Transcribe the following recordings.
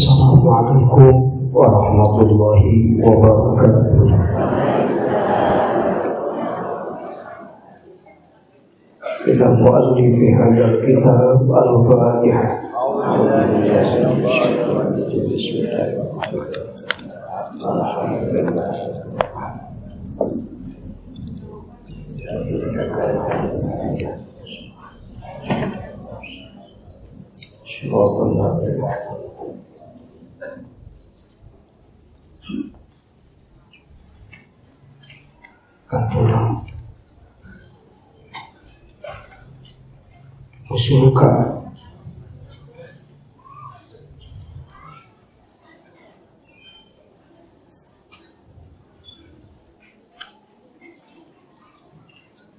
Assalamualaikum warahmatullahi wabarakatuh. Ila muallifi hadzal kitab al-Fatihah. Bismillahirrahmanirrahim. Alhamdulillah. Kan pulang usulka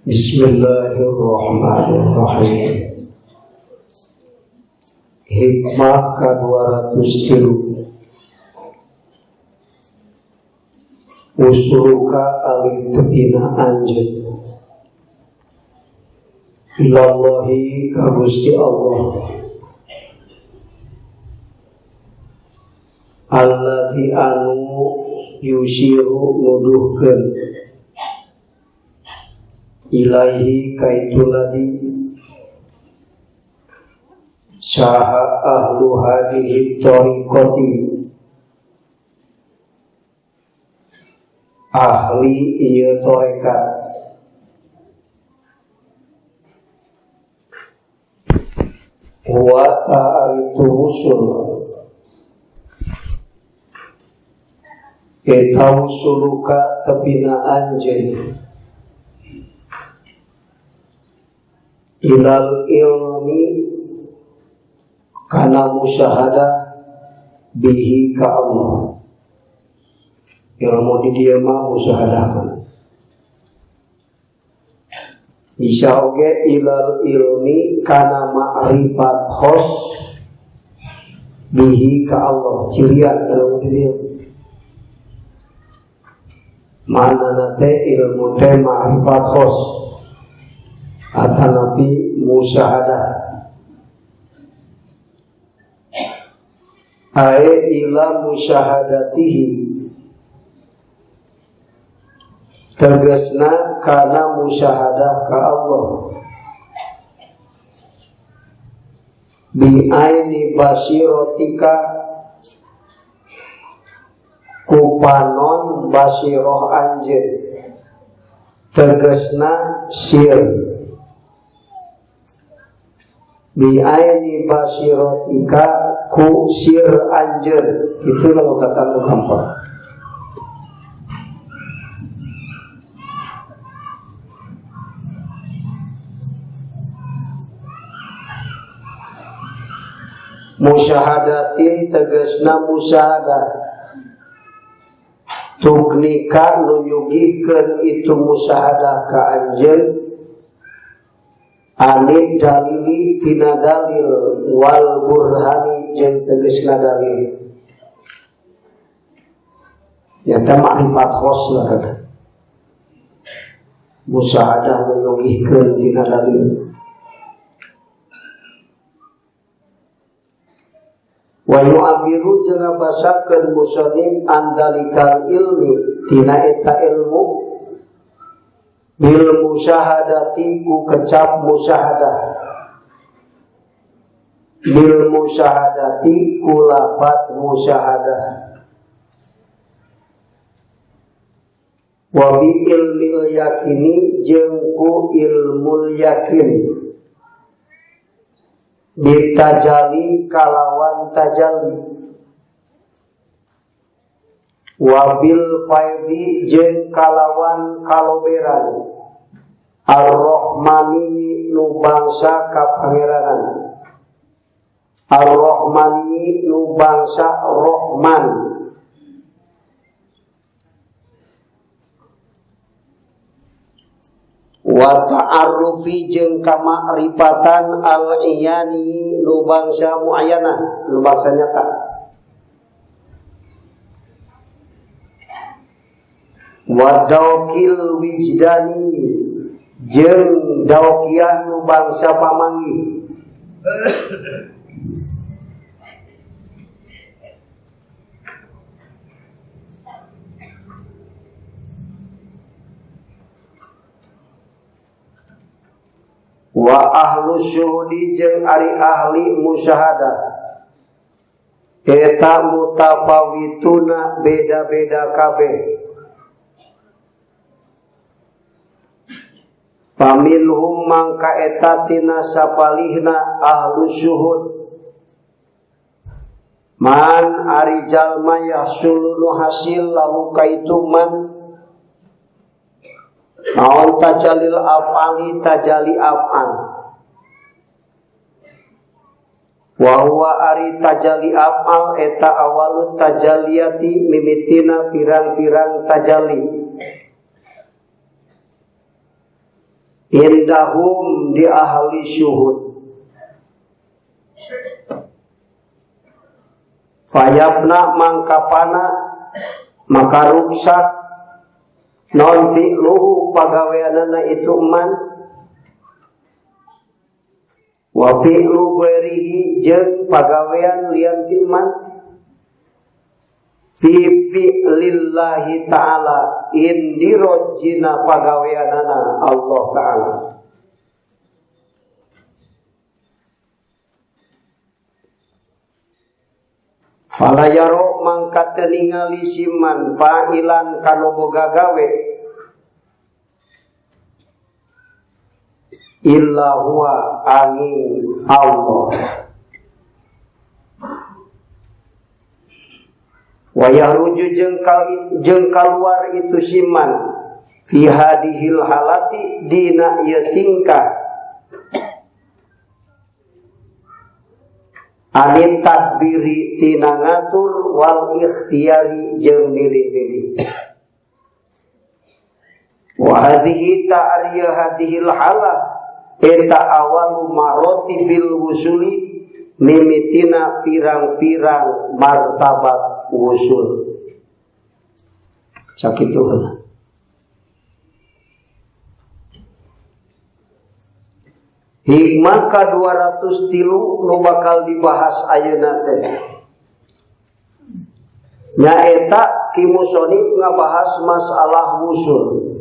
Bismillahirrahmanirrahim. Hikmah ka-203. Usuluka alif tina anjeun ilallahi ka Gusti Allah alladzi anu yusiru nuduhkeun ilaihi ka itu ladzi saha ahlu hadhihi thariqati ahli ieu tarekat wa ta'aritu usul eta usuluka tepina anjeun ilal ilmi kana musyahadah bihi ka Allah. Ilmu di dia mah musyahadah bisa oge ilal ilmi kana ma'rifat khos bihi ka Allah. Cirian ilmu di dia mana teh ilmu teh ma'rifat khos atanafi musyahadah ae ila musyahadatihi tegasna kana musyahadah ka Allah bi aini basirotika kupanon basiroh anjeun tegasna sir bi aini basirotika ku sir anjeun. Itu kalau kata gampang. Musyahadatin tegasna musyahadah tuknika nu nyugihkeun itu musyahadah ka anjeun anid dalili tina dalil wal burhani jeung tegasna dalil. Nyata ma'rifat khos lah kata. Musyahadah nu nyugihkeun tina dalil. Wa yu'abiru jeung ngabasakeun musannif andalikal ilmi tina eta ilmu bil musyahadati ku kecap musyahadah bil musyahadati ku lapat musyahadah wa bi ilmil yakini jeung ku ilmul yakin bitajali kalawan tajali wabil faidi jeung kalawan kaloberan ar-rahmani nu bangsa kapangeranan ar-rahmani nu bangsa rohman wa ta'arrufi jeung kamakrifatan al-iyani nu bangsa muayyana nu bangsa nyata wa daukil wijdani jeung daukiah nu bangsa pamanggih. Wa ahlu syuhudi jeung ari ahli musyahadah eta mutafawituna beda-beda kabeh. Paminhum mangka eta tina safalihna ahlu syuhud man ari jalma yahsulunu hasil lahu kaitu man naon tajalil af'ali tajali af'al wa huwa ari tajali af'al eta awalut tajalliyati mimitina pirang-pirang tajalli indahum di ahli syuhud. Fayabna mangkapana maka ruksak non fi'luhu pagaweanana itu man wa fi'lu ghairihi jeung pagawean lian ti man fi fi'lillahi ta'ala indirojina pagaweanana Allah ta'ala. Fala yaro mangka teu ningali siman fa'ilan kanu boga gawe illa huwa angin Allah. Wa yahruju jeung kaluar itu siman fi hadihil halati dina ieu tingkah anit tadbiri tina ngatur wal ikhtiyari jeung milih-milih. Wa hadhihi ta'riya hadhil halah eta awalu maratibil wusuli mimitina pirang-pirang martabat wusul. Sakitu heula. Hikmah ka 203 nu bakal dibahas ayeuna teh nyaeta Ki Musonib ngabahas masalah wusul.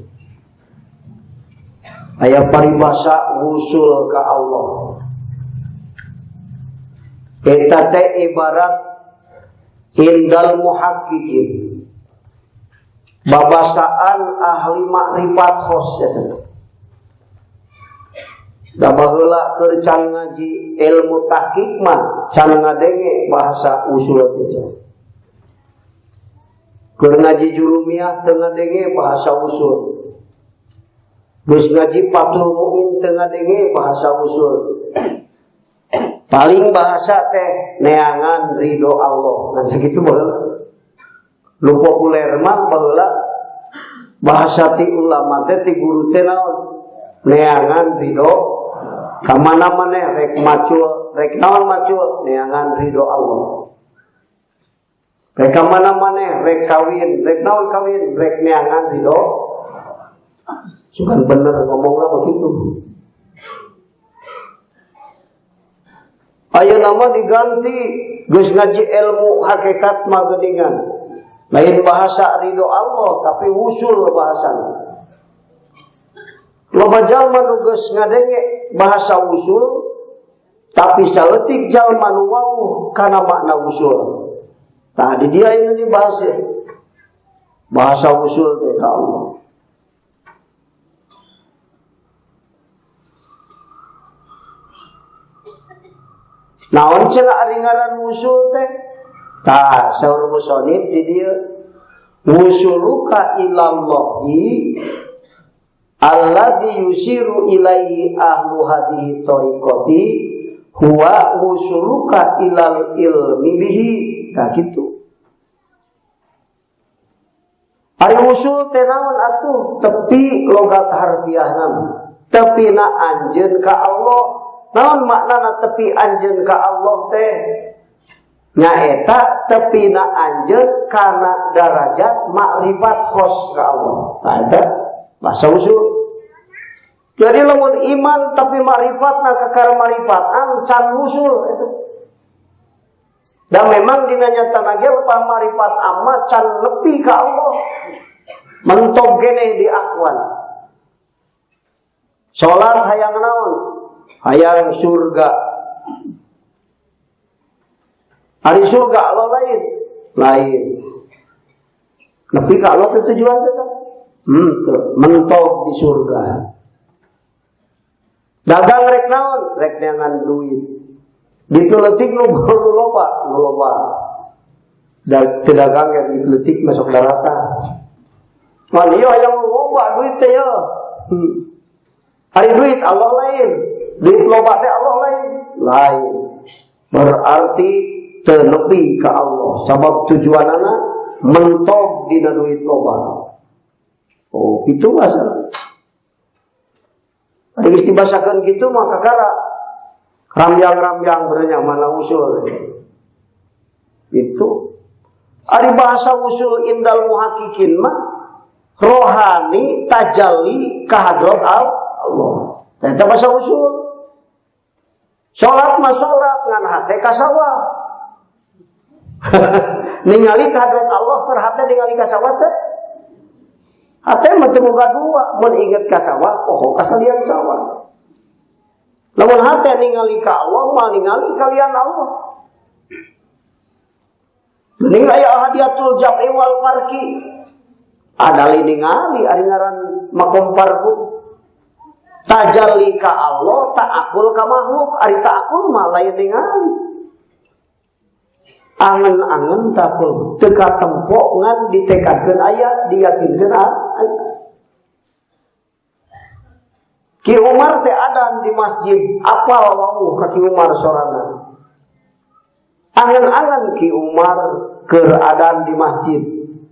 Aya paribasa wusul ka Allah. Eta teh ibarat indal muhaqqiqin, babasaan ahli makrifat khos eta. Da baheula keur can ngaji ilmu tahqiq mah can ngadenge bahasa usul teh. Keur ngaji jurumiyah teu ngadenge bahasa usul. Geus ngaji Fathul Muin teu ngadenge bahasa usul. Paling bahasa teh neangan ridho Allah. Ngan sakitu baheula. Nu populer mah baheula bahasa ti ulama teh ti guru teh naon? Neangan ridho. Ka mana maneh rek macul, rek naon macul, neangan ridho Allah. Rek ka mana maneh rek kawin, rek naon kawin, rek neangan ridho. Sugan bener ngomongna begitu. Ayeuna mah diganti geus ngaji ilmu hakikat mah geuningan. Lain bahasa ridho Allah tapi wusul bahasana. Loba jalma nu geus ngadenge bahasa wusul tapi saeutik jalma nu wawuh kana makna wusul. Tah di dia ini dibahas ya. Bahasa wusul teh ka Allah. Naon cenah ari ngaran wusul teh? Tah saur musonib di dieu wusuluka ilallahi alladzi yusiru ilaihi ahlu hadhihi tariqati huwa wusuluka ilal ilmi bihi. Tah kitu. Ari wusul teh naon atuh? Tepi logat harfiahna. Tepina anjeun ka Allah. Naon maknana tepi anjeun ka Allah teh? Nyaeta tepina anjeun kana darajat makrifat khos ka Allah. Tah eta bahasa usul. Jadi lamun iman tapi makrifatna kakara makrifatan can usul eta. Dan memang dina nyatana ge lepah makrifat amma can nepi ka Allah. Mentok geneh di akwan. Salat hayang naon? Hayang surga. Ari surga Allah lain. Lain. Nepi ka Allah teh tujuan teh. Mentok di surga. Dagang rek naon? Rek neangan duit. Ditu leutik nu loba, nu loba. Da teu dagang ge leutik masuk daratan. Ngan ieu hayang loba duit teh ye. Ari duit Allah lain. Duit loba teh Allah lain. Lain. Berarti teu nepi ka Allah sabab tujuanana mentok dina duit loba. Oh, kitu masalah. Ari geus dibasakeun kitu mah kakara rambyang-rambyang berenya mana usul. Itu ari bahasa usul indal muhakikin mah rohani tajalli ka hadrat Allah. Eta bahasa usul. Salat mah salat ngan hate ka sawah. Ningali ka hadrat Allah keur hate ningali ka sawah teh. Hate mah teu boga dua, mun inget ka sawah poho ka salian sawah. Lamun hate ningali ka Allah mah ningali kalian Allah. Geuning aya hadiatul jam'i wal farqi. Ada ningali ari ngaran makom farqu. Tajalli ka Allah ta'akul ka makhluk, ari ta'akul mah lain ningali. Angen-angen takul teu katempo ngan ditekadkeun aya diyakinkeun aya. Ki Umar teh adan di masjid apal wawuh ka Ki Umar sorangan. Angen-angen Ki Umar keur adan di masjid.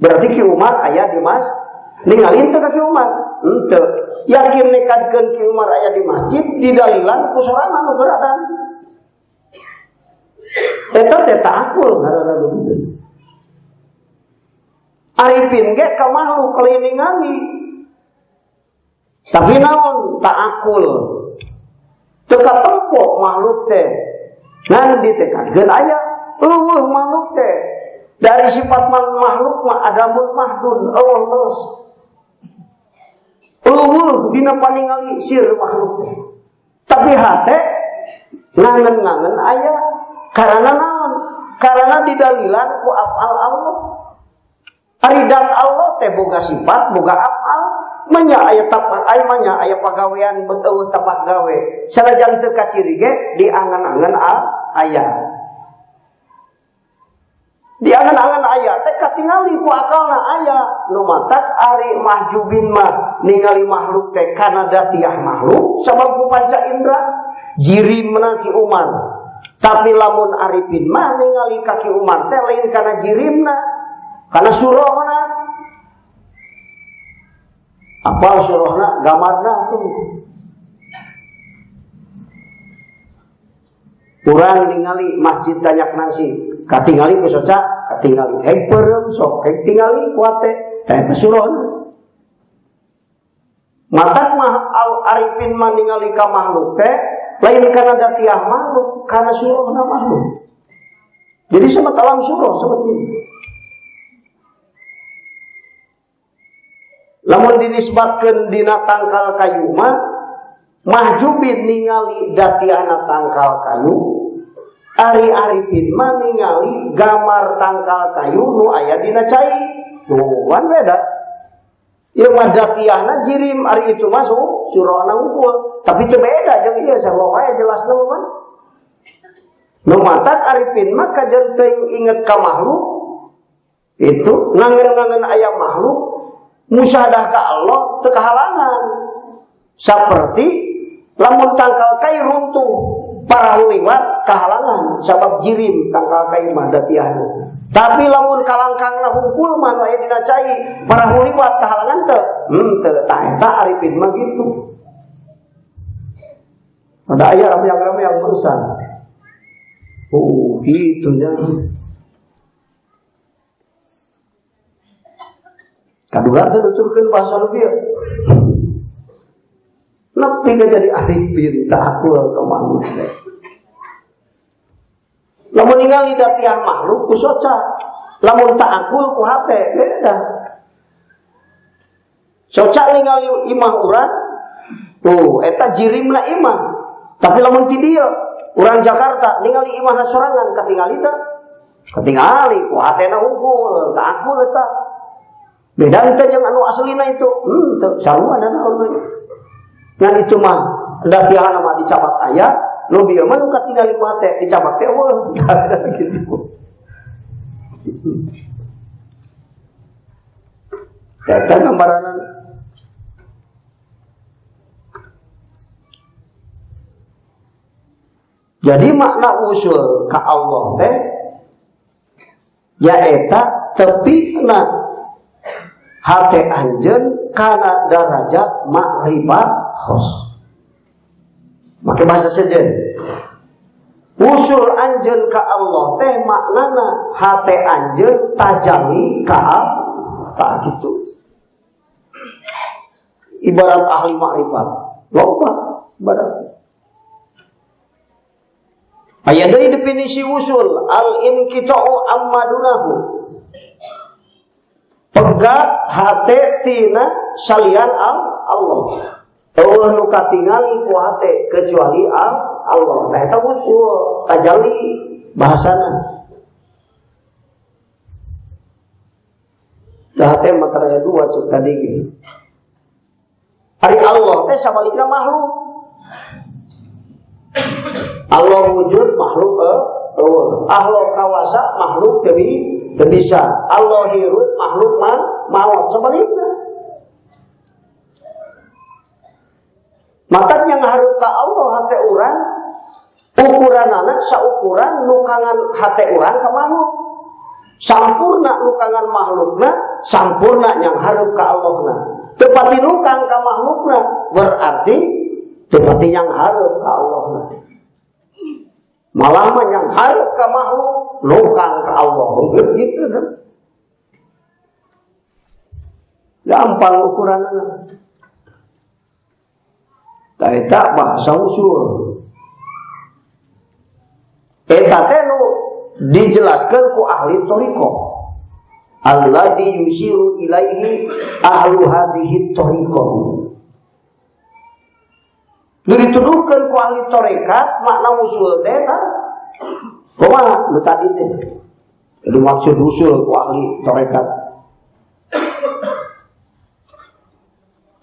Berarti Ki Umar aya di masjid. Ningali teu ka Ki Umar? Henteu. Yakin nekadkeun Ki Umar aya di masjid didalilan ku sorangan nu keur adan. Eta teh ta'akul ngaranna begitu. Arifin ge ka makhluk lain ningali. Tapi naon ta'akul? Teu katempo makhluk teh. Ngan ditekadkeun aya eueuh makhluk teh. Dari sifat makhluk mah adamun mahdun eueuh meles. Eueuh dina paningali sir makhluk teh. Tapi hate ngangen-ngangen aya karena naon? Karena didalilan ku afal Allah. Ari dat Allah teh boga sifat, boga afal. Manya aya tapak aya manya aya pagawean beut eueuh tapak gawe. Sanajan teu kaciri ge diangan-angan aya. Diangan-angan aya teh katingali ku akalna aya. Nu matak ari mahjubin mah ningali makhluk teh kana datiah makhluk sabab ku panca indra jirimna Ki Umar. Tapi lamun arifin mah ningali ka Ki Umar teh lain kana jirimna, kana surahna. Apal surahna gambarna tuh. Urang ningali masjid Danyak Nangsi, katingali ku soca, katingali heg peureum sok heg tingali ku hate, teh eta surahna. Matak mah al arifin mah ningali ka makhluk teh lain kana datiah makhluk, kana surahna makhluk. Jadi sama alam surah seperti ini. Lamun dinisbatkeun dina tangkal kayu mah mahjubin ningali datiahna tangkal kayu, ari arifin mah ningali gambar tangkal kayu nu aya dina cai. Tuh kan beda. Ieu mah datiahna jirim, ari itu mah surahna unggul. Tapi teu beda jeung ieu sarua wae jelasna mah. Nu matak arifin mah kajen teuing inget ka makhluk itu ngangen-ngangen aya makhluk musyahadah ka Allah teu kahalangan. Saperti lamun tangkal kai runtuh parahu liwat kahalangan sabab jirim tangkal kai mah datiahna. Tapi lamun kalangkangna hungkul mah nu aya dina cai parahu liwat kahalangan teu? Teu. Tah eta arifin mah gitu. Ada aya rame-rame yang merusak. Oh, gitu nya. Kaduga teh nuturkeun bahasa nu kieu. Nepi ka jadi arifin ta'akul ka makhluk teh. Lamun ningali datiah makhluk ku soca, lamun ta'akul ku hate beda. Soca ningali imah urang, oh eta jirimna imah. Tapi lamun ti dieu urang Jakarta ningali imahna sorangan katingali teh? Katingali ku hatena unggul, teu akul eta. Beda teh jeung anu aslina itu. Teu sarua da naon we. Ngan itu mah da tiahana mah dicabak aya, nu bieu mah nu katingali ku hate dicabak teh eueuh gitu. Eta gambaranna. Jadi makna usul ka Allah teh yaeta tepina hate anjeun kana darajat makrifat khos. Make bahasa sejen. Usul anjeun ka Allah teh maknana hate anjeun tajalli ka Allah. Tak gitu. Ibarat ahli makrifat. Loba ibarat. Aya deui definisi usul al-inqita'u amma dunahu. Pegat hate tina salian Allah. Eueuh nu katingali ku hate kecuali Allah. Tah eta usul tajalli bahasana. Dah hate mah raya dua cek tadi ge. Ari Allah teh sabalikna makhluk. Allah wujud makhluk eueuh. Allah kawasa makhluk teu bisa. Allah hirup makhluk maot sabalikna. Matak yang hareup ka Allah hate urang ukuranana saukuran nukangan hate urang ka makhluk. Sampurna nukangan makhlukna, sampurna yang hareup ka Allahna. Teu pati nukang ka makhlukna berarti teu pati yang hareup ka Allahna. Malah mah yang hareup ka makhluk nukang ka Allah. Gitu kan. Gampang ukuranana. Tah eta bahasa usul. Eta teh nu dijelaskeun ku ahli thariqah. Alladzi yusiru ilaihi ahlu hadhihi thariqah. Nu dituduhkeun ku ahli tarekat makna usul teh eta kumaha nu tadi teh. Jadi maksud usul ku ahli tarekat.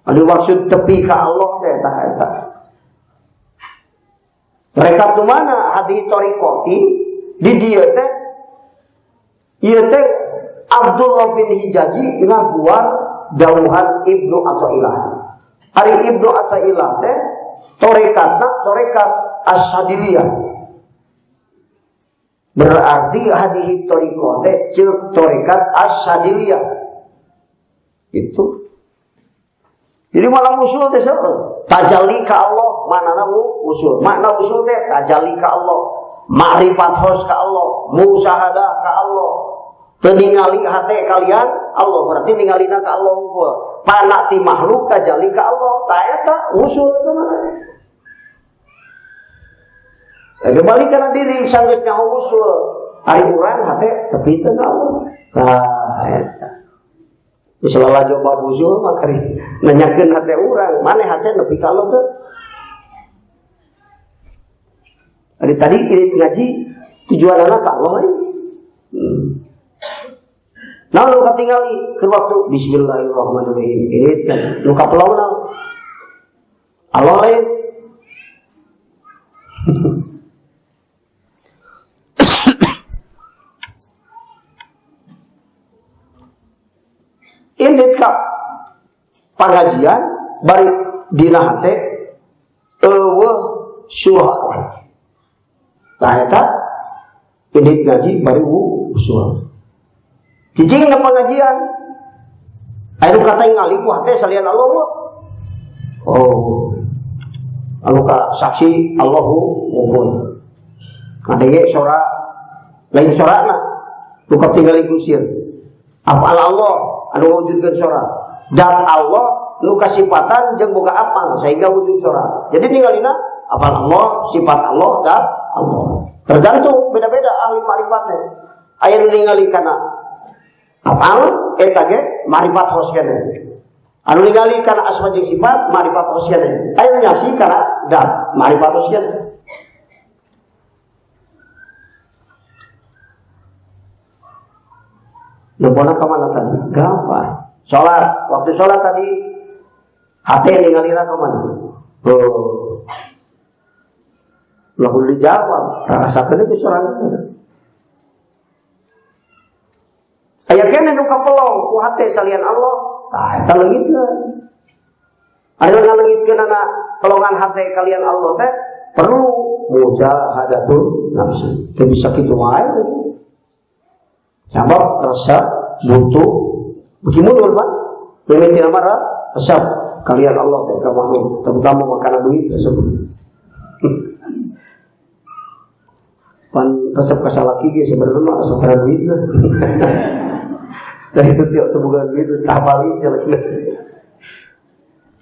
Anu maksud tepi ka Allah teh tah eta. Tarekat nu mana hadhihi thariqati di dieu teh ieu teh Abdullah bin Hijazi ngabuat dawuhan Ibnu Athaillah. Ari Ibnu Athaillah teh tarekatna tarekat As-Sadiliyah. Berarti hadhihi thariqah teh ceuk tarekat As-Sadiliyah. Itu. Jadi malam usul teh seueur. Tajalli ka Allah, manana usul. Makna usul teh tajalli ka Allah, makrifat khos ka Allah, musyahadah ka Allah. Teu ningali hate kalian Allah, berarti ningalina ka Allah unggul. Pana ti makhluk tajalli ka Allah, ta eta usul eta mah. Jadi balik kana diri sanggeus nyaho usul. Ari urang hate tepi teh ka Allah. Tah eta. Misalnya coba usul mah kari nanyakeun hate urang, maneh hate nepi ka Allah teh. Ari tadi irit ngaji tujuanana ka Allah lain. Nah, nu katingali keur waktu bismillahirrahmanirrahim. Irit kan nu kapelauna. Allah lain. Indit ka pangajian bari dina hate eueuh surah. Tah eta indit ngaji bari usul. Cicing na pengajian. Aya nu katingali ku hate salian Allah mah. Oh. Anu ka saksi Allahu mungkul. Ngadenge sora lain sorana nu katingali ku sieun. Afal Allah anu wujudkeun sora. Dan Allah nu kasipatan jeung boga apal sehingga wujud sora. Jadi ningalina apal Allah, sifat Allah, dan Allah. Tergantung beda-beda ahli ma'rifatnya. Aya nu ningali kana apal eta ge ma'rifat khos keneh. Anu ningali kana asma jeung sifat ma'rifat khos keneh. Aya nu nyaksi kana dat ma'rifat sekian. Nempona ka mana tadi? Gampang. Salat, waktu salat tadi hati ningalina ka mana? Oh. Lah kudu dijawab, rasakeun itu sorangan. Aya keneh nu kapelong ku hate salian Allah, tah eta leungitkeun. Ari ngaleungitkeunana pelongan hate kalian Allah teh perlu mujahadatun nafsi. Teu bisa kitu wae. Sabab resep butuh beuki mundur Pak. Mimiti mah resep kalian Allah teh ka makhluk, terutama makanan duit resep. Pan resep ka salaki ge sebenarnya mah resep kana duit. Dari itu tiap boga duit tah balik salaki.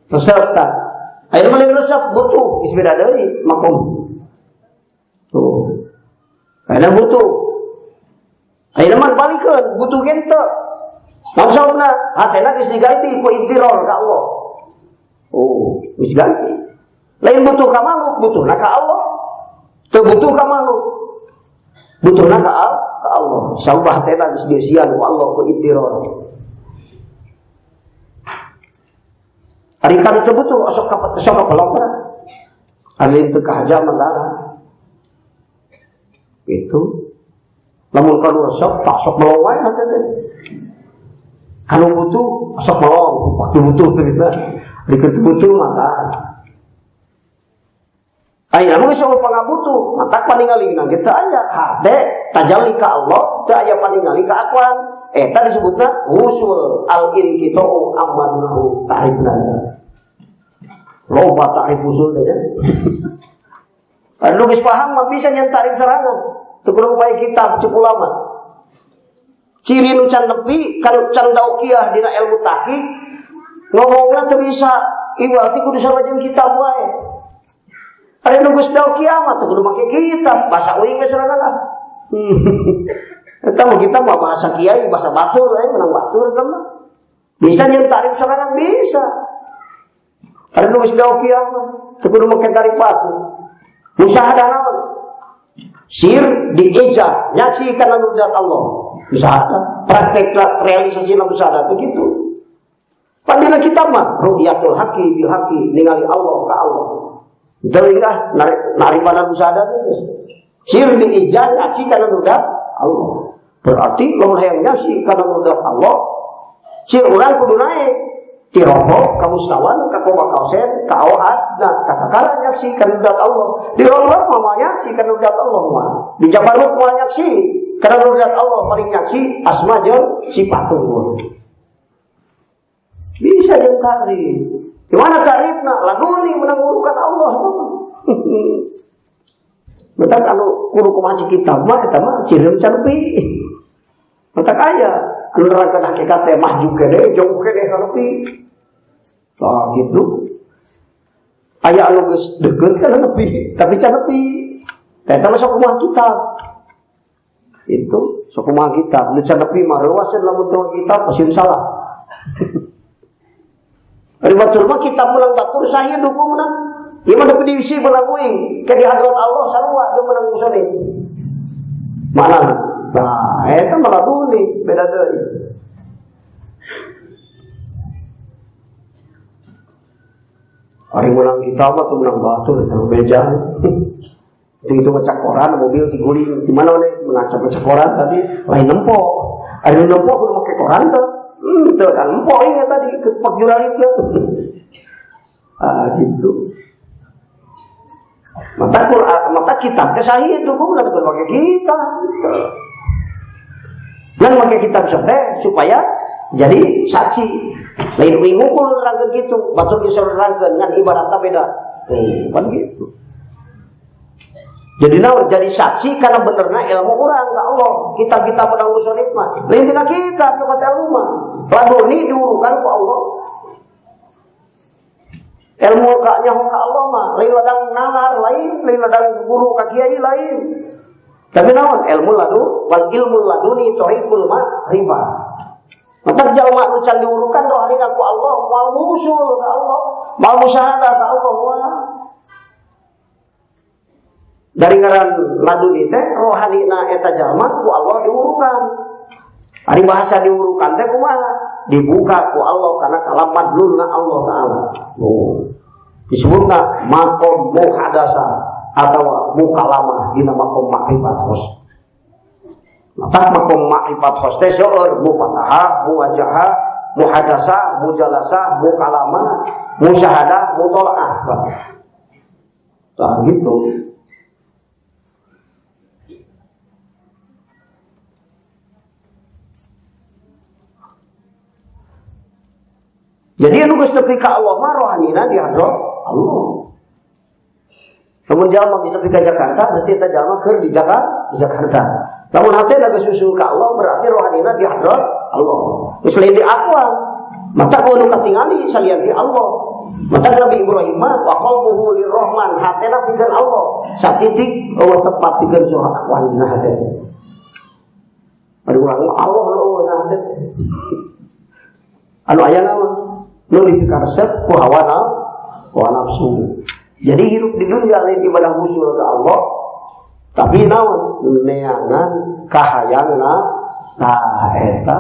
Resep tah. Ayeuna mah lain resep butuh geus beda deui makom. Tuh. Ayeuna butuh. Ayeuna mah balikeun butuh ge teu. Naon sababna? Hatena geus diganti ku intiror ka Allah. Oh, geus ganti. Lain butuh ka makhluk, butuhna ka Allah. Teu butuh ka makhluk. Butuhna ka Allah. Sabab hatena geus dieusian ku Allah ku intiror. Ari kanu teu butuh sok kapelok kana. Ari teu kahaja mah darah. Itu lamun kanu resep tak sok melong wae hate teh. Kanu butuh sok melong, waktu butuh teh mah. Ari keur teu butuh mah darah. Ayeuna mah geus eueuh pangabutuh, matak paningalina ge teu aya. Hate tajalli ka Allah, teu aya paningali ka akwan. Eta disebutna usul al-inqita'u ammadunahu ta'rifna. Loba ta'rif usul teh ya. Anu geus paham mah bisa nyen ta'rif sorangan. Teu kudu bae kitab cek ulama. Ciri nu can nepi kan can daukiah dina ilmu tahqiq ngomongna teu bisa iwal ti kudu sarua jeung kitab wae. Ari nu geus daukiah mah teu kudu make kitab, bahasa uing we sorangan lah. Eta mah kita mah bahasa kiai, bahasa batur we, menang batur eta mah. Bisa nyeun tarif sorangan bisa. Ari nu geus daukiah mah teu kudu make tarif batur. Musahadah naon? Sir diejah nyaksikan anu zat Allah. Musahadah, praktek realisasi musahadah teh kitu. Padahal kita mah ru'yatul haqi bil haqi ningali Allah ka Allah. Teuing ah naripana musahadah teh. Sir diejah nyaksikan anu zat Allah. Berarti lamun hayang nyaksikan anu zat Allah, sir urang kudu naik ti robo ka mustawan ka koma kausen ka awad nah ka kakara nyaksikan zat Allah. Di robo mah moal nyaksikan zat Allah mah. Di jabarut moal nyaksi karena zat Allah paling nyaksi asma jeung sifat unggul. Bisa jeung tarif. Di mana tarifna? Laduni menang urukan Allah. Matak anu kudu kumaha kitab mah eta mah ciri can nepi. Matak aya anu nerangkeun hakikat teh mahjub keneh, jauh keneh ka nepi. Tah kitu. Aya anu geus deukeut kana nepi, tapi can nepi. Tah eta mah sok kumaha kitab. Itu sok kumaha kitab, nu can nepi mah reuaseun lamun teu kitab pasti salah. Ari batur mah kitab menang batur sahih hukumna. Ieu mah definisi menang uing, ke di hadrat Allah sarua jeung menang musone. Mana? Nah, eta mah laduni beda deui. Ari menang kitab mah teu menang batur sama beja. Sing itu maca koran, mobil diguling. Di mana we menang maca koran tadi lain nempo. Ari nempo kudu make koran teh. Teu dan nempo ingat tadi ke pak juralitna. Ah gitu. Mata Quran, mata kitab teh sahih hukumna teh kudu make kitab. Dan make kitab sok teh supaya jadi saksi. Lain uing ngumpul nerangkeun kitu, batur geus nerangkeun ngan ibaratna beda. Kan gitu. Jadi naon? Jadi saksi karena benerna ilmu urang ka Allah. Kitab-kitab pedang musonif mah. Lain tina kitab nyokot ilmu mah. Laduni diurukan ku Allah. Ilmu ka nyaho ka Allah mah lain ladang nalar lain, lain ladang guru ka kiai lain. Tapi naon? Ilmu ladu wal ilmu laduni thariqul ma'rifah. Maka jalma nu can diurukan rohanina ku Allah, moal musul ka Allah, moal musyahadah ka Allah moal. Dari ngaran laduni teh rohanina eta jalma ku Allah diurukan. Ari bahasa diurukan teh kumaha? Dibuka ku Allah karena kalam madlulna Allah Ta'ala. Oh. Disebutna makom muhadasa atau mukalamah dina makom makrifat khos. Matak makom makrifat khos teh seueur mufatahah, muwajahah, muhadasah, mujalasah, mukalamah, musyahadah, mutolaah. Tah gitu. Jadi anu geus tepi ka Allah mah rohanina di hadrat Allah. Lamun jalma geus tepi ka Jakarta berarti eta jalma keur di Jakarta. Lamun hatena geus usul ka Allah berarti rohanina di hadrat Allah. Geus lain di akwan. Mata kudu katingali salian ti Allah. Mata Nabi Ibrahim mah wa qalbuhu lirrahman, hatena pikeun Allah. Satitik eueuh tempat pikeun surah akwan dina hate. Ari urang Allah eueuh na hate. Anu aya naon? Nu dipikaresep ku hawa nafsu. Jadi hidup di dunia lain ibadah wusul ke Allah, tapi naon neangan kahayangna tah eta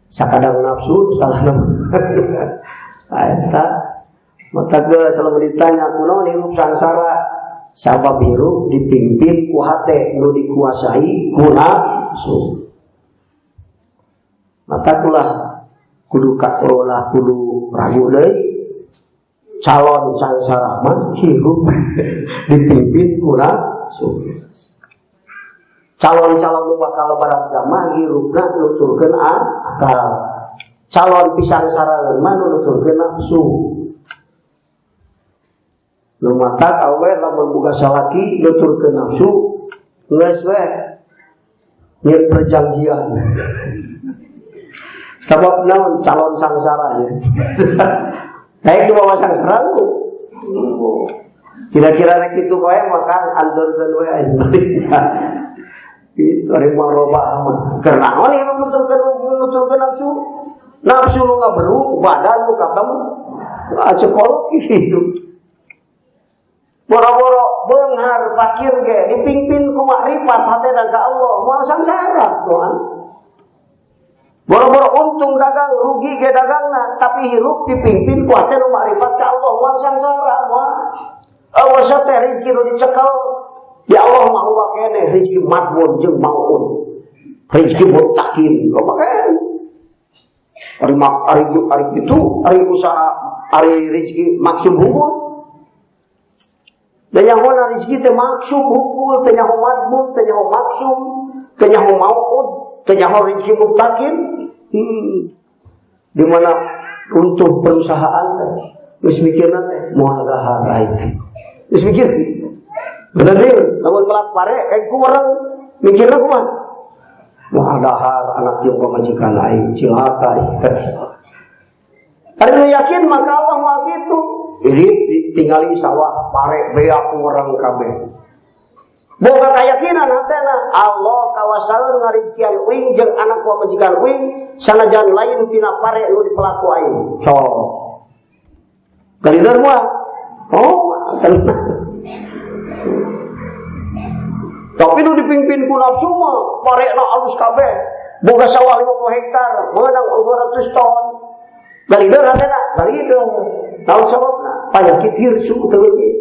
sakadang nafsu salah nafsu. Tah eta mata geus selalu ditanya kunaon hirup sangsara, sabab hirup dipimpin ku hate nu dikuasai ku nafsu. Mata kulah kudu kaolah kudu ragu deui calon sangsara mah hirup dipimpin ku nafsu. Calon-calon nu bakal barat mah hirupna nuturkeun akal. Calon pisangsara mah nu nuturkeun nafsu. Nu matak awe lamun boga salaki nuturkeun nafsu geus we nyeun perjanjian. Sabab naon calon sangsara ya. Naik di bawah sangsara lu. Kira-kira rek kitu wae maka anturkeun we aing. Itu ari marobah mah. Keur naon ieu nuturkeun nafsu? Nafsu nu ngaberu, badan nu katemu cekolok gitu. Boro-boro beunghar fakir ge dipimpin ku makrifat hatena ka Allah, moal sangsara doang. Boro-boro untung dagang, rugi ge dagangna, tapi hirup dipimpin ku hate nu makrifat ka Allah, moal sangsara moal. Awas teh rezeki nu dicekel di Allah mah loba keneh rezeki madmun jeung maun. Rezeki mutakin loba keneh. Ari mak ari ari kitu, ari usaha, ari rezeki maksum hukum. Dan nyaho rezeki teh maksum hukum, teh nyaho madmun, teh nyaho maksum, teh nyaho maud, teh nyaho rezeki mutakin. Di mana untuk perusahaan teh geus mikirna teh moal dahar aing. Geus mikir. Bener deui, lamun melak pare kurang mikirna kumaha? Moal dahar anak jeung pamajikan aing cilaka. Ari nu yakin maka Allah mah kitu. Ini ditinggali sawah pare beak urang kabeh. Boga keyakinan hatena Allah kawasaeun ngarizkian uing jeung anak pamajikan uing sanajan lain tina pare nu dipelaku aing. So. Galider moal. Oh, tenang. Tapi nu dipimpin ku nafsu mah parena alus kabeh. Boga sawah 50 hektar, meunang 200 ton. Galider hatena, galider. Naon sababna? Penyakit hirsu teu leungit.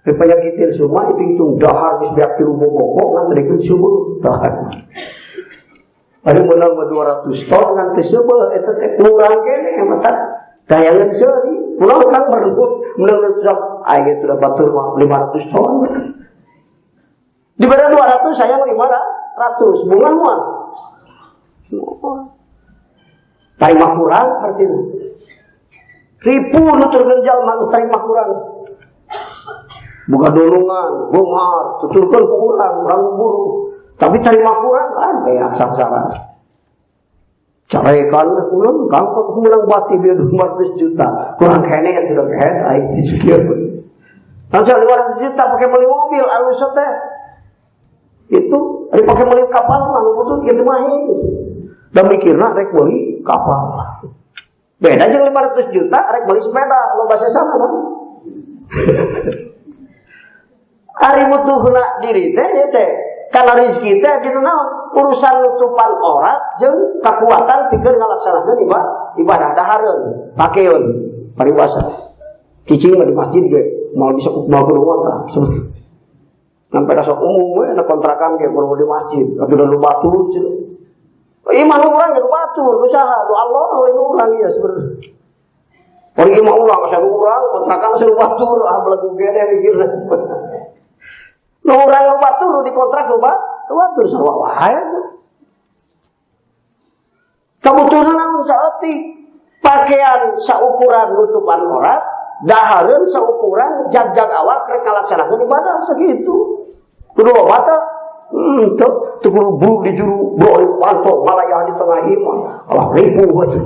Penyakit hirsu mah itu hitung dahar geus beak tilu bobok ngan teu subuh dahar. Ari meunang 200 ton ngan teu seubeuh eta teh kurang keneh mata tayangan seuri. Kunaon kang merebut meunang 200 aya teh batur mah 500 ton. Dibere 200 sayang 500 bunga mah. Tarima kurang artinya. Ribu nuturkeun jalma nu tarima kurang. Buka dolongan, beunghar, tuturkeun ku urang, urang buru. Tapi tarima kurang kan kayak sangsara. Carekan ulang kangkot menang bati biar 200 juta. Kurang kene yang tidak kene aing disekieu. Langsung 500 juta pakai beli mobil alus teh. Itu ari pakai beli kapal mah nu butuh kieu mah. Da mikirna rek beli kapal. Beda jeung 500 juta rek beli sepeda, loba sesana mah. Ari butuhna diri teh ieu teh kana rezeki teh dina naon? Urusan nutupan aurat jeung kakuatan pikeun ngalaksanakeun ibadah dahareun, pakeun paribasa. Cicing mah di masjid ge moal bisa moal kudu ngontrak. Sampai rasa umum we na kontrakan ge kudu di masjid, atuh da nu batur cenah. Ieu mah nu urang ge nu batur, nu saha? Nu Allah lain urang ieu sebenarnya. Orang ieu mah urang asa nu urang, kontrakan asa nu batur, ah belegu gede mikirna. Nu urang nu batur nu dikontrak nu batur sarua wae atuh. Kabutuhan naon saeutik? Pakaian saukuran nutupan aurat, dahareun saukuran jag-jag awak rek ngalaksanakeun ibadah sakitu. Kudu loba teh? Teu, teu kudu buru di juru, bro di pantau, malayah di tengah imah. Alah ribu atuh.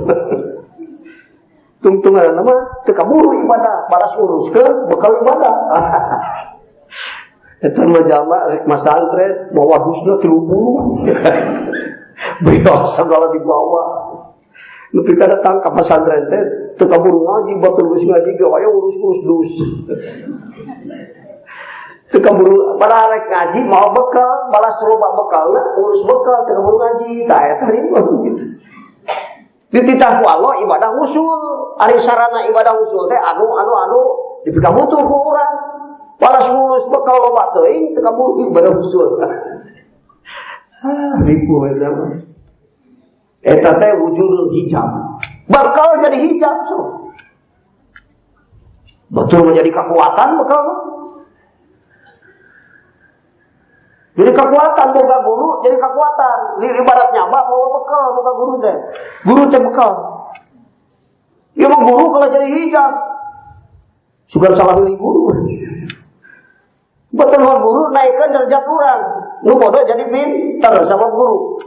Tungtungan mah teu kaburu ibadah, balas uruskeun bekal ibadah. Eta mah jalma rek masantren mawa dusna 30. Biasa segala dibawa. Nepi ka datang ka pesantren teh teu kaburu ngaji, batur geus ngaji ge aya urus-urus dus. Teu kaburu padahal rek ngaji mau bekal, balas loba bekalna, urus bekal teu kaburu ngaji, tah eta ribet gitu. Dititah ku Allah ibadah usul, ari sarana ibadah usul teh anu anu anu dipikabutuh ku urang. Balas ngurus bekal loba teuing teu kaburu ibadah usul. Ah, ribu eta mah. Eta teh wujudul hijab. Bakal jadi hijab so. Betul menjadi kekuatan bekal mah. Jadi kekuatan boga guru jadi kekuatan. Ibarat nyaba bawa bekal boga guru teh. Guru teh bekal. Ya mah guru kalau jadi hijab. Sugan salah milih guru. Betul mah guru naikkan derajat urang. Nu bodoh jadi pinter sama guru.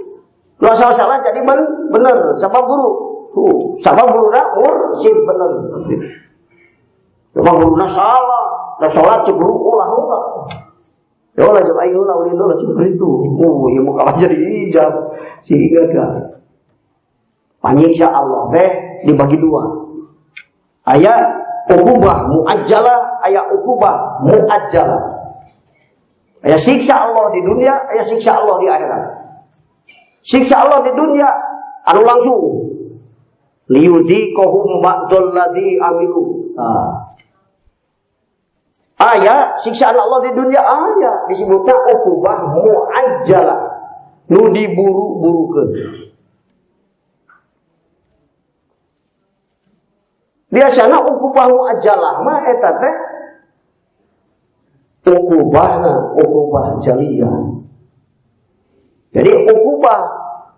Nu asal salah jadi bener sama guru. Sama guruna mursyid bener. Sama guruna salah. Rek salat cek guru ulah ulah. Ya Allah jeung aing ulah ulin ulah cek itu. Ieu mah kalah jadi hijab. Sehingga ka panyiksa Allah teh dibagi dua. Aya ukubah muajjalah, aya ukubah muajjalah. Aya siksa Allah di dunia, aya siksa Allah di akhirat. Siksa Allah di dunia anu langsung liyudhiqahum ba'dal ladzi amilu. Nah. Aya siksaan Allah di dunia aya disebutna ukubah muajjalah nu diburu-burukeun. Biasana ukubah muajjalah mah eta teh ukubahna ukubah jaliyah. Jadi ukubah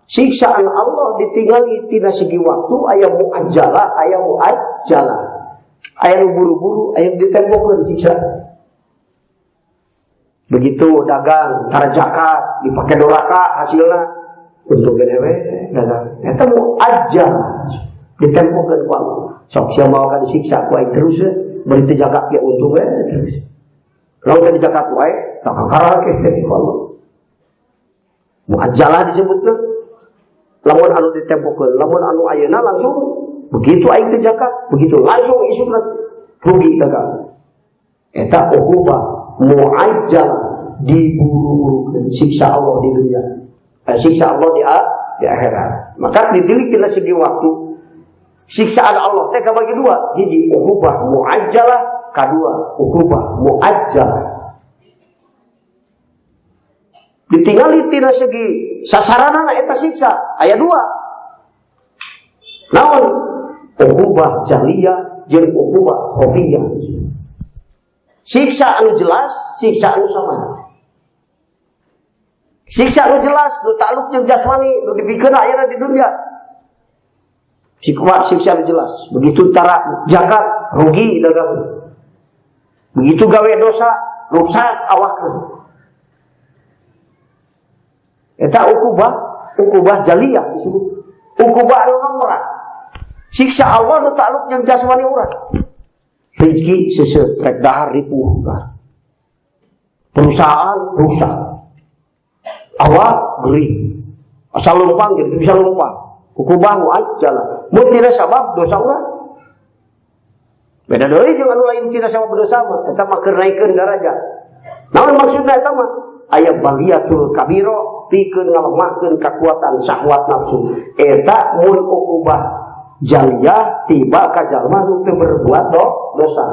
siksaan Allah ditinggali tina segi waktu aya muajjalah, aya muajjalah. Aya nu buru-buru, aya nu ditempokeun siksa. Begitu dagang, tara zakat, dipake doraka hasilna untung gede we dagang. Eta muajjalah ditempokeun ku Allah. Sok sia mawa ka disiksa ku aing terus we, bari teu zakat ge untung we terus. Lamun teu dizakat wae, tak kakara ke ku Allah. Muajjalah disebutna. Lamun anu ditempokeun, lamun anu ayeuna langsung begitu aing teu zakat, begitu langsung isukna rugi dagang. Eta ukubah muajjalah diburu-burukeun siksa Allah di dunia. Siksa Allah di akhirat. Maka ditilik tina segi waktu siksaan Allah teh kabagi dua, hiji ukubah muajjalah, kadua ukubah muajjalah. Ditinggali tina segi sasaranana eta siksa aya dua. Naon? Ukubah jaliyah jeung ukubah khafiyah. Siksa anu jelas, siksa anu samar. Siksa anu jelas nu ta'aluk jeung jasmani nu dibikeun ayeuna di dunia. Siksa anu jelas. Begitu tara zakat rugi dagang. Begitu gawe dosa rusak awakna. Eta ukubah jaliyah disebut. Ukubah anu nomor. Siksa Allah nu ta'aluk jeung jasmani urang. Rezeki seuseuh rek dahar ripuh. Perusahaan rusak. Awak gering. Asal lumpang jadi bisa lumpang. Ukubah muajjalah. Mun tidak sabab dosa urang. Beda deui jeung anu lain tidak sabab dosa mah. Eta mah keur naikeun darajat. Naon maksudna eta mah? Aya baliatul kabiro pikeun ngalemahkeun kakuatan syahwat nafsu. Eta mun uqubah jaliyah tiba ka jalma nu teu berbuat dosa.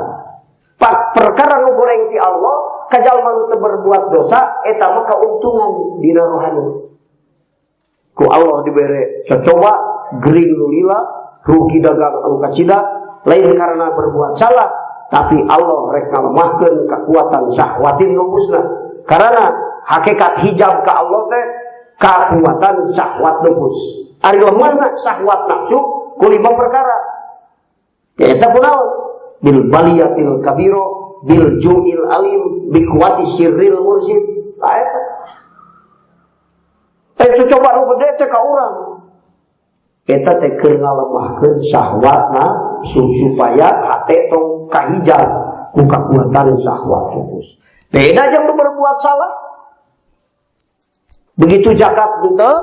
Pak perkara nu goreng ti Allah ka jalma nu teu berbuat dosa eta mah kauntungan dina rohani. Ku Allah dibere cocoba gering nu lila, rugi dagang anu kacida, lain karena berbuat salah, tapi Allah rek ngalemahkeun kekuatan syahwatin nufusna. Karena hakikat hijab ka Allah teh kekuatan syahwat nufus. Ari lemahna syahwat nafsu ku lima perkara. Eta kunaon? Bil baliyatil kabiro, bil ju'il alim, bi quwati sirril mursid. Tah eta. Teh coba nu gede teh ka urang. Eta teh keur ngalemahkeun syahwat nafsu supaya hate tong kahijab ku kakuatan syahwat nafsu. Beda jeung nu berbuat salah. Begitu zakat henteu,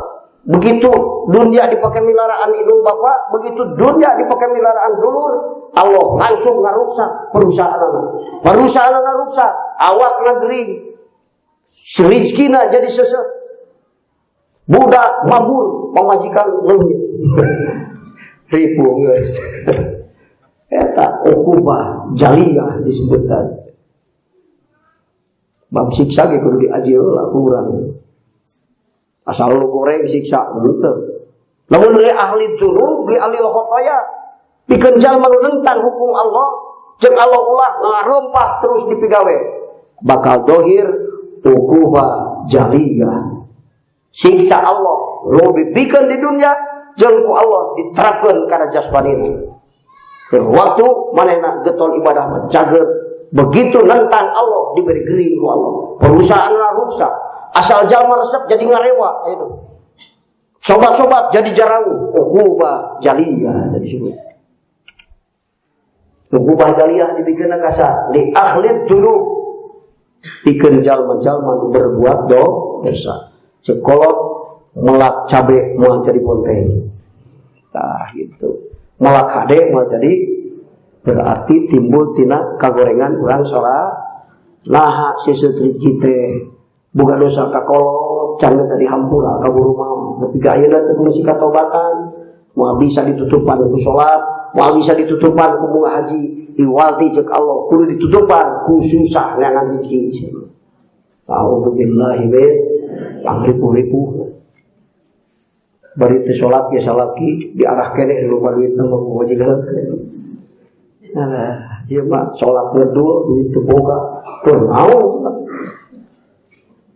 begitu dunia dipakai milaraan indung bapak, begitu dunia dipakai milaraan dulur, Allah langsung ngaruksak perusahaan. Perusahaan ngaruksak, awak negeri, rezekina jadi sesek. Budak mabur, pamajikan leungit. Ribu guys. Eta uqubah jaliyah disebut tadi. Bab siksa ge kudu diaji heula ku urang. Asal lu goreng siksa henteu. Lamun li ahli dzunub, li ahli khotoya, pikeun jalma nu nentang hukum Allah, jeung Allah ulah ngarompak terus dipigawe. Bakal dohir uqubah jaliyah. Siksa Allah lebih pikeun di dunia jeung ku Allah diterapkeun kana jasmanina. Keur waktu manehna getol ibadah mah cager, begitu nentang Allah diberi gering ku Allah. Perusahaan rusak, asal jalma resep jadi ngarewa itu. Sobat-sobat jadi jarang, uqubah jaliyah jadi disebut. Uqubah jaliyah dibikeun kasa li ahli dzunub, pikeun jalma-jalma nu berbuat dosa. Sekolot melak cabe moal jadi ponteng. Tah gitu. Melak hade moal jadi, berarti timbul tina kagorengan urang sora naha seseut rezeki teh boga dosa ka kolot can tadi hampura ka guru mah tapi ka ayeuna teh kudu katobatan moal bisa ditutupan ku salat, moal bisa ditutupan ku bunga haji, iwalti ceuk Allah kudu ditutupan ku susah neangan rezeki. A'udzubillahi min pangripu-ripu. Bari teu salat ge salaki diarah keneh lupa duit mah majikan. Alah, ieu mah salat ngedul duit teu boga. Keur naon salat?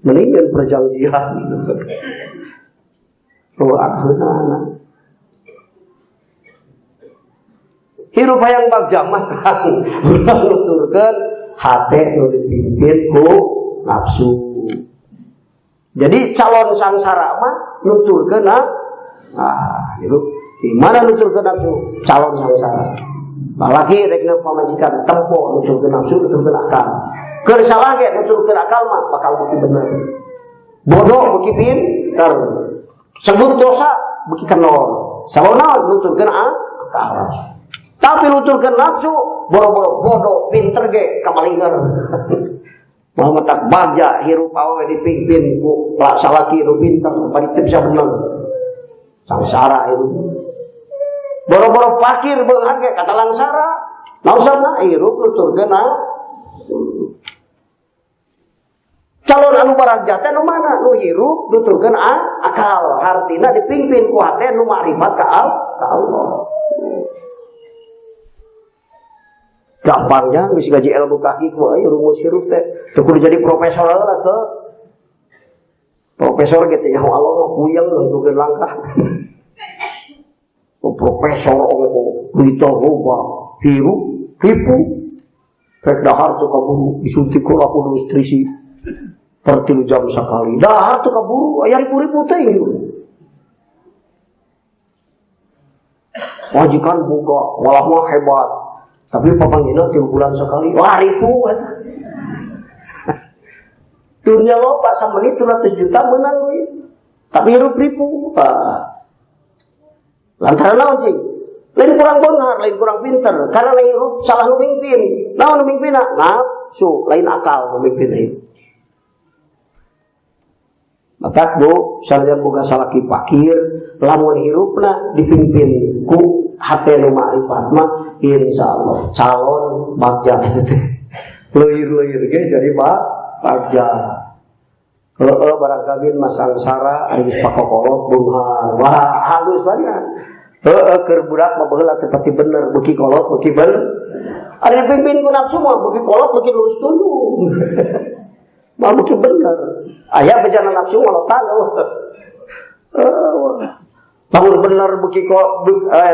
Mendingan perjanjian. Oh, akhirna. Hirup hayang bagja mah kang urang nuturkeun hate nu dipimpin ku nafsu. Jadi calon sangsara mah nuturkeun nah, gitu. Di mana nuturkeun nafsu? Calon sangsara. Balaki rekna pamajikan tempo nuturkeun nafsu, nuturkeun akal. Keur salah ge nuturkeun akal mah bakal beuki bener. Bodoh beuki pinter. Sebut dosa beuki kenor. Sabab naon nuturkeun akal. Tapi nuturkeun nafsu boro-boro bodoh pinter ge kamalinger. Muhammad tak bagja hirup awewe dipimpin ku salaki nu pinter bari teu bisa bener. Sangsara hirup. Boro-boro fakir beunghar ge kata langsara. Naon sabna hirup nuturkeun calon anu baragja teh nu mana? Nu hirup nuturkeun akal, hartina dipimpin ku hate nu makrifat ka Allah. Gampangnya geus gaji ilmu kaki ku euy rumus hirup teh. Teu kudu jadi profesor heula teu. Profesor ge teh nyaho Allah mah puyeng nentukeun langkah. Profesor ongko duit loba hirup ripu rek dahar teu kaburu disuntik ku laku nutrisi per 3 jam sakali dahar teu kaburu aya ribu-ribu teh. Majikan boga malah mah hebat tapi papanggina 3 bulan sekali wah ribu eta. Dunia loba samenit 100 juta menang duit tapi hirup ribu. Lantaran naon cing? Lain kurang beunghar, lain kurang pinter. Karena lain hirup salah nu mimpin. Naon nu mimpinna? Nafsu, lain akal nu mimpin ieu. Matak bu sanajan boga salaki fakir lamun hirupna dipimpin ku hate nu makrifat mah insyaallah calon bagja teh. Leuir-leuir ge jadi bagja. Heeh barang kawin mah sangsara ari geus pakokolot beunghar. Wah halus banget. Heeh keur budak mah baheula teh pati bener beuki kolot beuki bener. Ari dipimpin ku nafsu mah beuki kolot beuki lurus tunduk. Mah beuki bener. Aya bejana nafsu ngolotan eueuh. Lamun bener beuki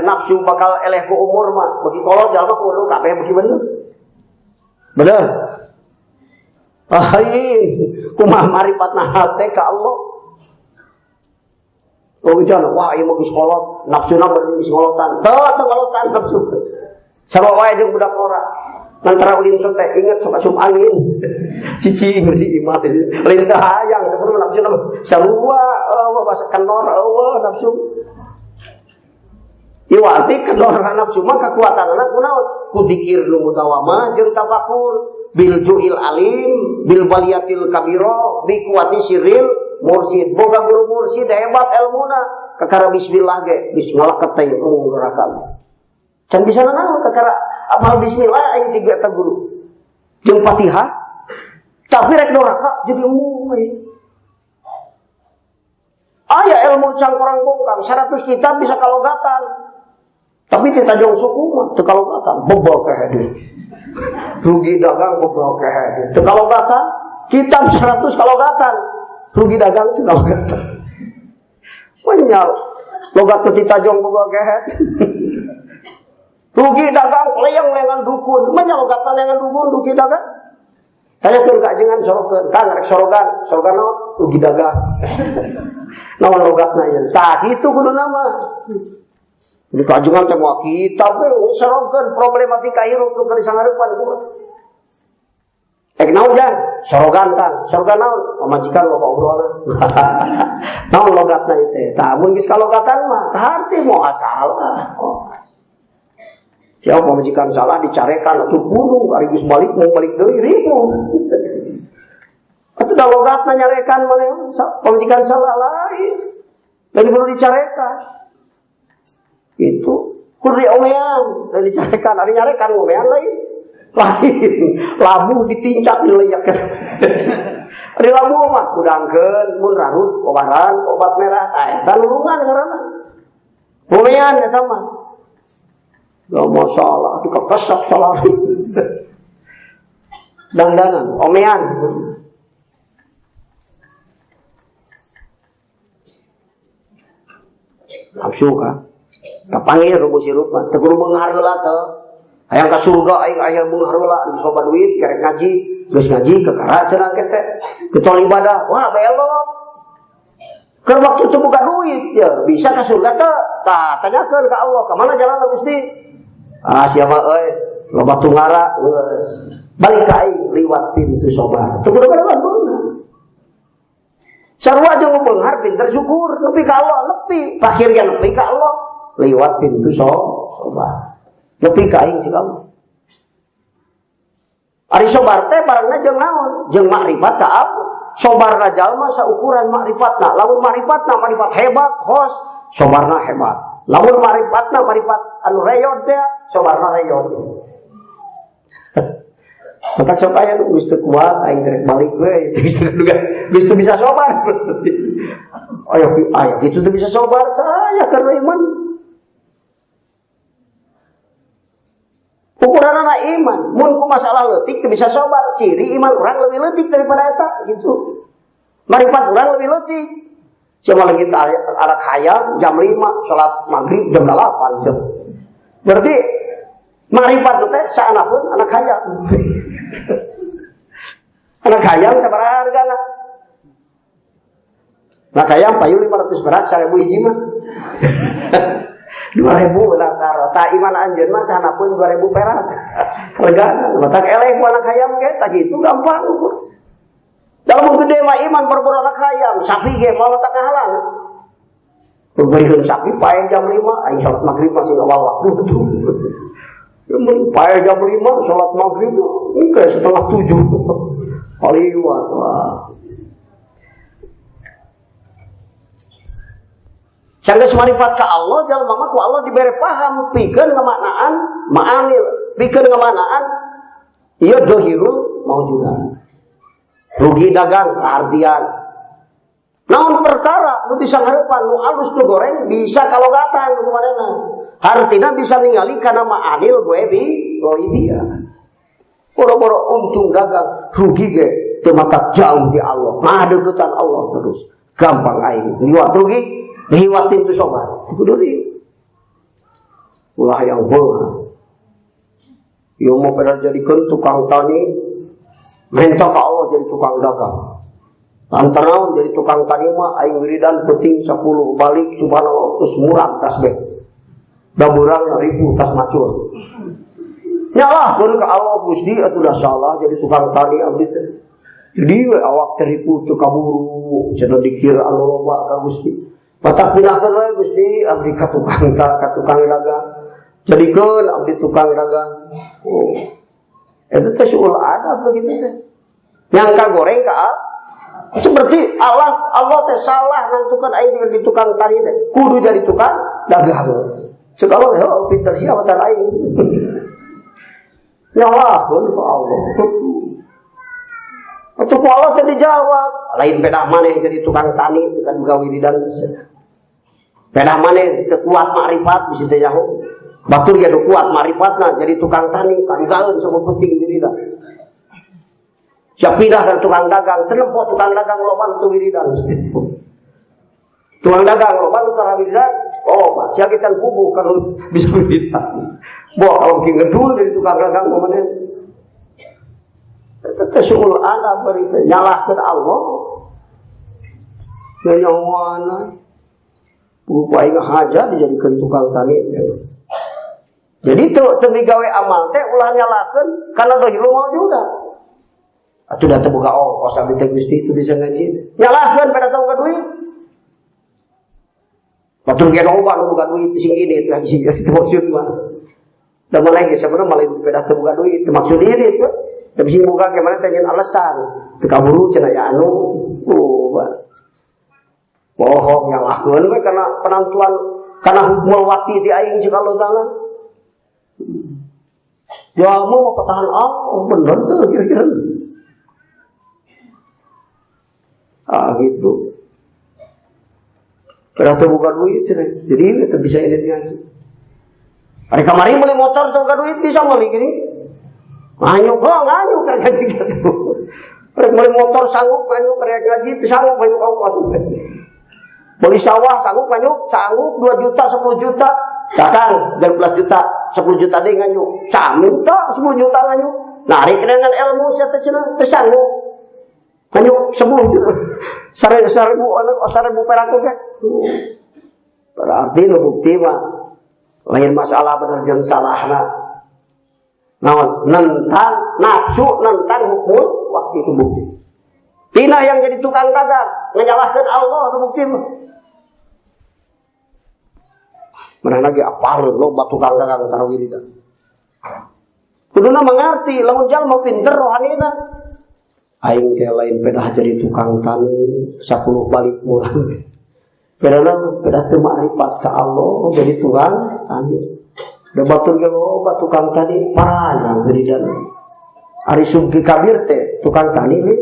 nafsu bakal eleh ku umur mah beuki kolot jalma kudu kabeh beuki bener. Bener. Ahin kumaha maripatna hate ka Allah. Oh bejana wah ieu mah geus kolot, nafsuna bener geus ngolotan. Teu ngolotan nafsu. Sarua wae jeung budak ora. Antara ulin sok teh inget sok asup angin. Cicing di imah teh. Lain teu hayang saperlu nafsu sarua eueuh basa kenor eueuh nafsu. Ieu arti kenor nafsu mah kekuatanana kunaon? Ku dikir nu mutawamah jeung tafakur bil juil alim bil baliyatil kabiro bi kuwati siril mursid. Boga guru mursid hebat elmuna kakara bismillah ge geus ngalaket teh neraka. Can bisa nanaon kakara apal bismillah aing tiga eta guru. Jeung Fatihah tapi rek doraka jadi umum. Aya ilmu cangkorang bongkang 100 kitab bisa kalogatan. Tapi teu tajong suku mah teu kalogatan, bebel kehe. Rugi dagang bebel kehe. Teu kalogatan, kitab 100 kalogatan. Rugi dagang teu kalogatan. Menyal logat teu tajong bebel kehe. Rugi dagang leyeng-leyengan dukun, menyalogatan lengan dukun rugi dagang. Tanyakeun ka ajengan sorokeun, Kang rek sorogan, sorogan naon? Rugi dagang. Naon logatna ieu? Tah kitu kuduna mah. Di kajengan teh moal kitab we sorokeun problematika hirup nu keur sangareupan kumaha. Ek naon jan? Sorogan Kang, sorogan naon? Pamajikan loba obrolan. Naon logatna ieu teh? Tah mun geus kalogatan mah kaharti moal salah. Oh. Siapa pemajikan salah dicarekan atuh kudu ari geus balik mau balik deui ribut. Atuh da logatna nyarekan maneh pemajikan salah lain. Lain kudu dicarekan. Itu kudu diomean, lain dicarekan, ari nyarekan ngomean lain. Lain labuh ditincak dileyak. Ari labuh mah kudangkeun mun rarut obaran obat merah tah eta nulungan ngaranna. Ngomean eta mah. Gak masalah, dikekesak salah. Dangdanan, omean. Nafsu ka. Kapanggih rumus hirup mah, teu kudu beunghar heula teu. Hayang ka surga aing aya beunghar heula, geus loba duit kerek ngaji, geus ngaji kakara cenah ke teh. Getol ibadah, wah belok. Keur waktu teu boga duit ya, bisa ka surga teu? Tah tanyakeun ka Allah, ka mana jalanna Gusti? Ah siapa euy, loba tungara geus. Balik ka aing liwat pintu sobar. Teu kudu beunghar. Sarua jeung beunghar pinter syukur, nepi ka Allah, nepi fakir ge nepi ka Allah liwat pintu sobar. Nepi ka aing sih kamu. Ari sobar teh barangna jeung naon? Jeung makrifat ka Allah. Sobarna jalma saukuran makrifatna. Lamun makrifatna makrifat hebat, hos, sobarna hebat. Lamun makrifatna makrifat anu reyod teh, sobarna reyod. Maka sok aya nu geus teu kuat aing rek balik we, geus teu geus teu bisa sobar. Aya aya kitu teu bisa sobar tah aya karena iman. Ukuranana iman, mun ku masalah leutik teu bisa sobar, ciri iman urang lebih leutik daripada eta gitu. Marifat urang lebih leutik. Siapa lagi arak hayam jam 5, salat maghrib jam 8 siapa. Berarti marifat teh saanapun anak hayam. Anak hayam sabaraha hargana? Anak hayam payu 500 perak 1000 hiji mah. 2000 perak taro. Ta iman anjeun mah sahanapun 2000 perak. Hargana matak eleh ku anak hayam ge tah kitu gampang ukur. Dalam gede mah iman berburu anak hayam, sapi ge moal tak ngahalang. Beurihun sapi paeh jam 5, aing salat maghrib masih awal waktu tuh. Mun paeh jam 5 salat maghrib engke setengah 7. Kaliwat wah. Sanggeus marifat ka Allah jalma mah ku Allah dibere paham pikeun ngamaknaan ma'anil, pikeun ngamaknaan ieu dohirul maujudat. Rugi dagang kahartian. Naon perkara nu disanghareupan nu alus nu goreng bisa kalogatan ku manehna. Hartina bisa ningali kana ma'anil goebi goibia. Boro-boro untung dagang rugi ge teu matak jauh di Allah. Ngadeuketan Allah terus. Gampang aing liwat rugi liwat pintu sobar. Kudu di. Ulah yang beunghar. Ieu mah pada jadikeun tukang tani minta ka Allah jadi tukang dagang. Antara jadi tukang tani mah aing wiridan peuting 10 balik subhanallah terus murah tasbih. Da beurang ribu tas macul. Nyalahkeun ka Allah Gusti atuh dah salah jadi tukang tani abdi teh. Jadi we awak teh ribu teu kaburu cenah dikir anu loba ka Gusti. Batak pindahkeun we Gusti abdi ka tukang ka tukang dagang. Jadikeun abdi tukang dagang. Oh. Eta teh suul adab begitu teh. Yang kagoreng ka seperti Allah teh salah nantukan aing jadi tukang tani teh. Kudu jadi tukang dagang. Cek Allah heuh pinter sia matan aing. Nyalahkeun ka Allah. Atuh ku Allah teh dijawab, lain pedah maneh jadi tukang tani teu kan boga wiridan teh. Pedah maneh teu kuat makrifat bisi teh nyaho. Batur ge nu kuat makrifatna jadi tukang tani kadugaeun sama penting wiridan. Siap pindah ke tukang dagang, teu nempo tukang dagang loba nu teu wiridan. Tukang dagang loba nu tara wiridan, oh sia ge can puguh kalau bisa wiridan. Boh kalau ki ngedul jadi tukang dagang mah maneh. Eta teh suul adab bari teh nyalahkeun Allah. Nyawana puguh aing haja dijadikeun tukang tani. Jadi teu migawe amal teh ulah nyalahkeun kana dohirul maujudat. Atuh da teu boga ongkos abdi teh Gusti teu bisa ngaji. Nyalahkeun pada teu boga duit. Batur ge loba nu boga duit sing ini teh sing itu maksud mah. Da maneh ge sabenerna malah beda teu boga duit teu maksud ini teh. Tapi sing boga ge maneh teh nyeun alasan. Teu kaburu cenah ya anu. Oh, bohong nyalahkeun we kana penentuan kana hukmul waqti ti aing cik Allah Taala. Ya mau patahan Allah bener tuh kira-kira. Ah gitu. Kada teu boga duit cenah. Jadi teu bisa ini ngaji. Ari kamari meuli motor teu boga duit bisa meuli gini. Nganyuk oh nganyuk keur ngaji gitu. Rek meuli motor sanggup nganyuk rek ngaji teu sanggup nganyuk ongkos. Beli sawah sanggup nganyuk, sanggup 2 juta 10 juta. Kakang 12 juta, 10 juta deui nganyuk. Saminta 10 juta nganyuk. Narik dengan ilmu sia teh cenah teu sanggup. Nganyuk 10 juta. Seribu perak oge. Berarti nu bukti mah lain masalah bener jeung salahna. Naon nentang nafsu nentang hukum waktu itu bukti. Pindah yang jadi tukang dagang nganyalahkeun Allah nu bukti mah. Mana lagi apaleun loba tukang dagang tara wiridan. Kuduna mengerti lamun jalma pinter rohanina. Aing teh lain pedah jadi tukang tani 10 balik murah. Pedana pedah teu makrifat ka Allah jadi tukang tani. Da batur ge loba tukang tani parana wiridan. Ari Subki Kabir teh tukang tani we,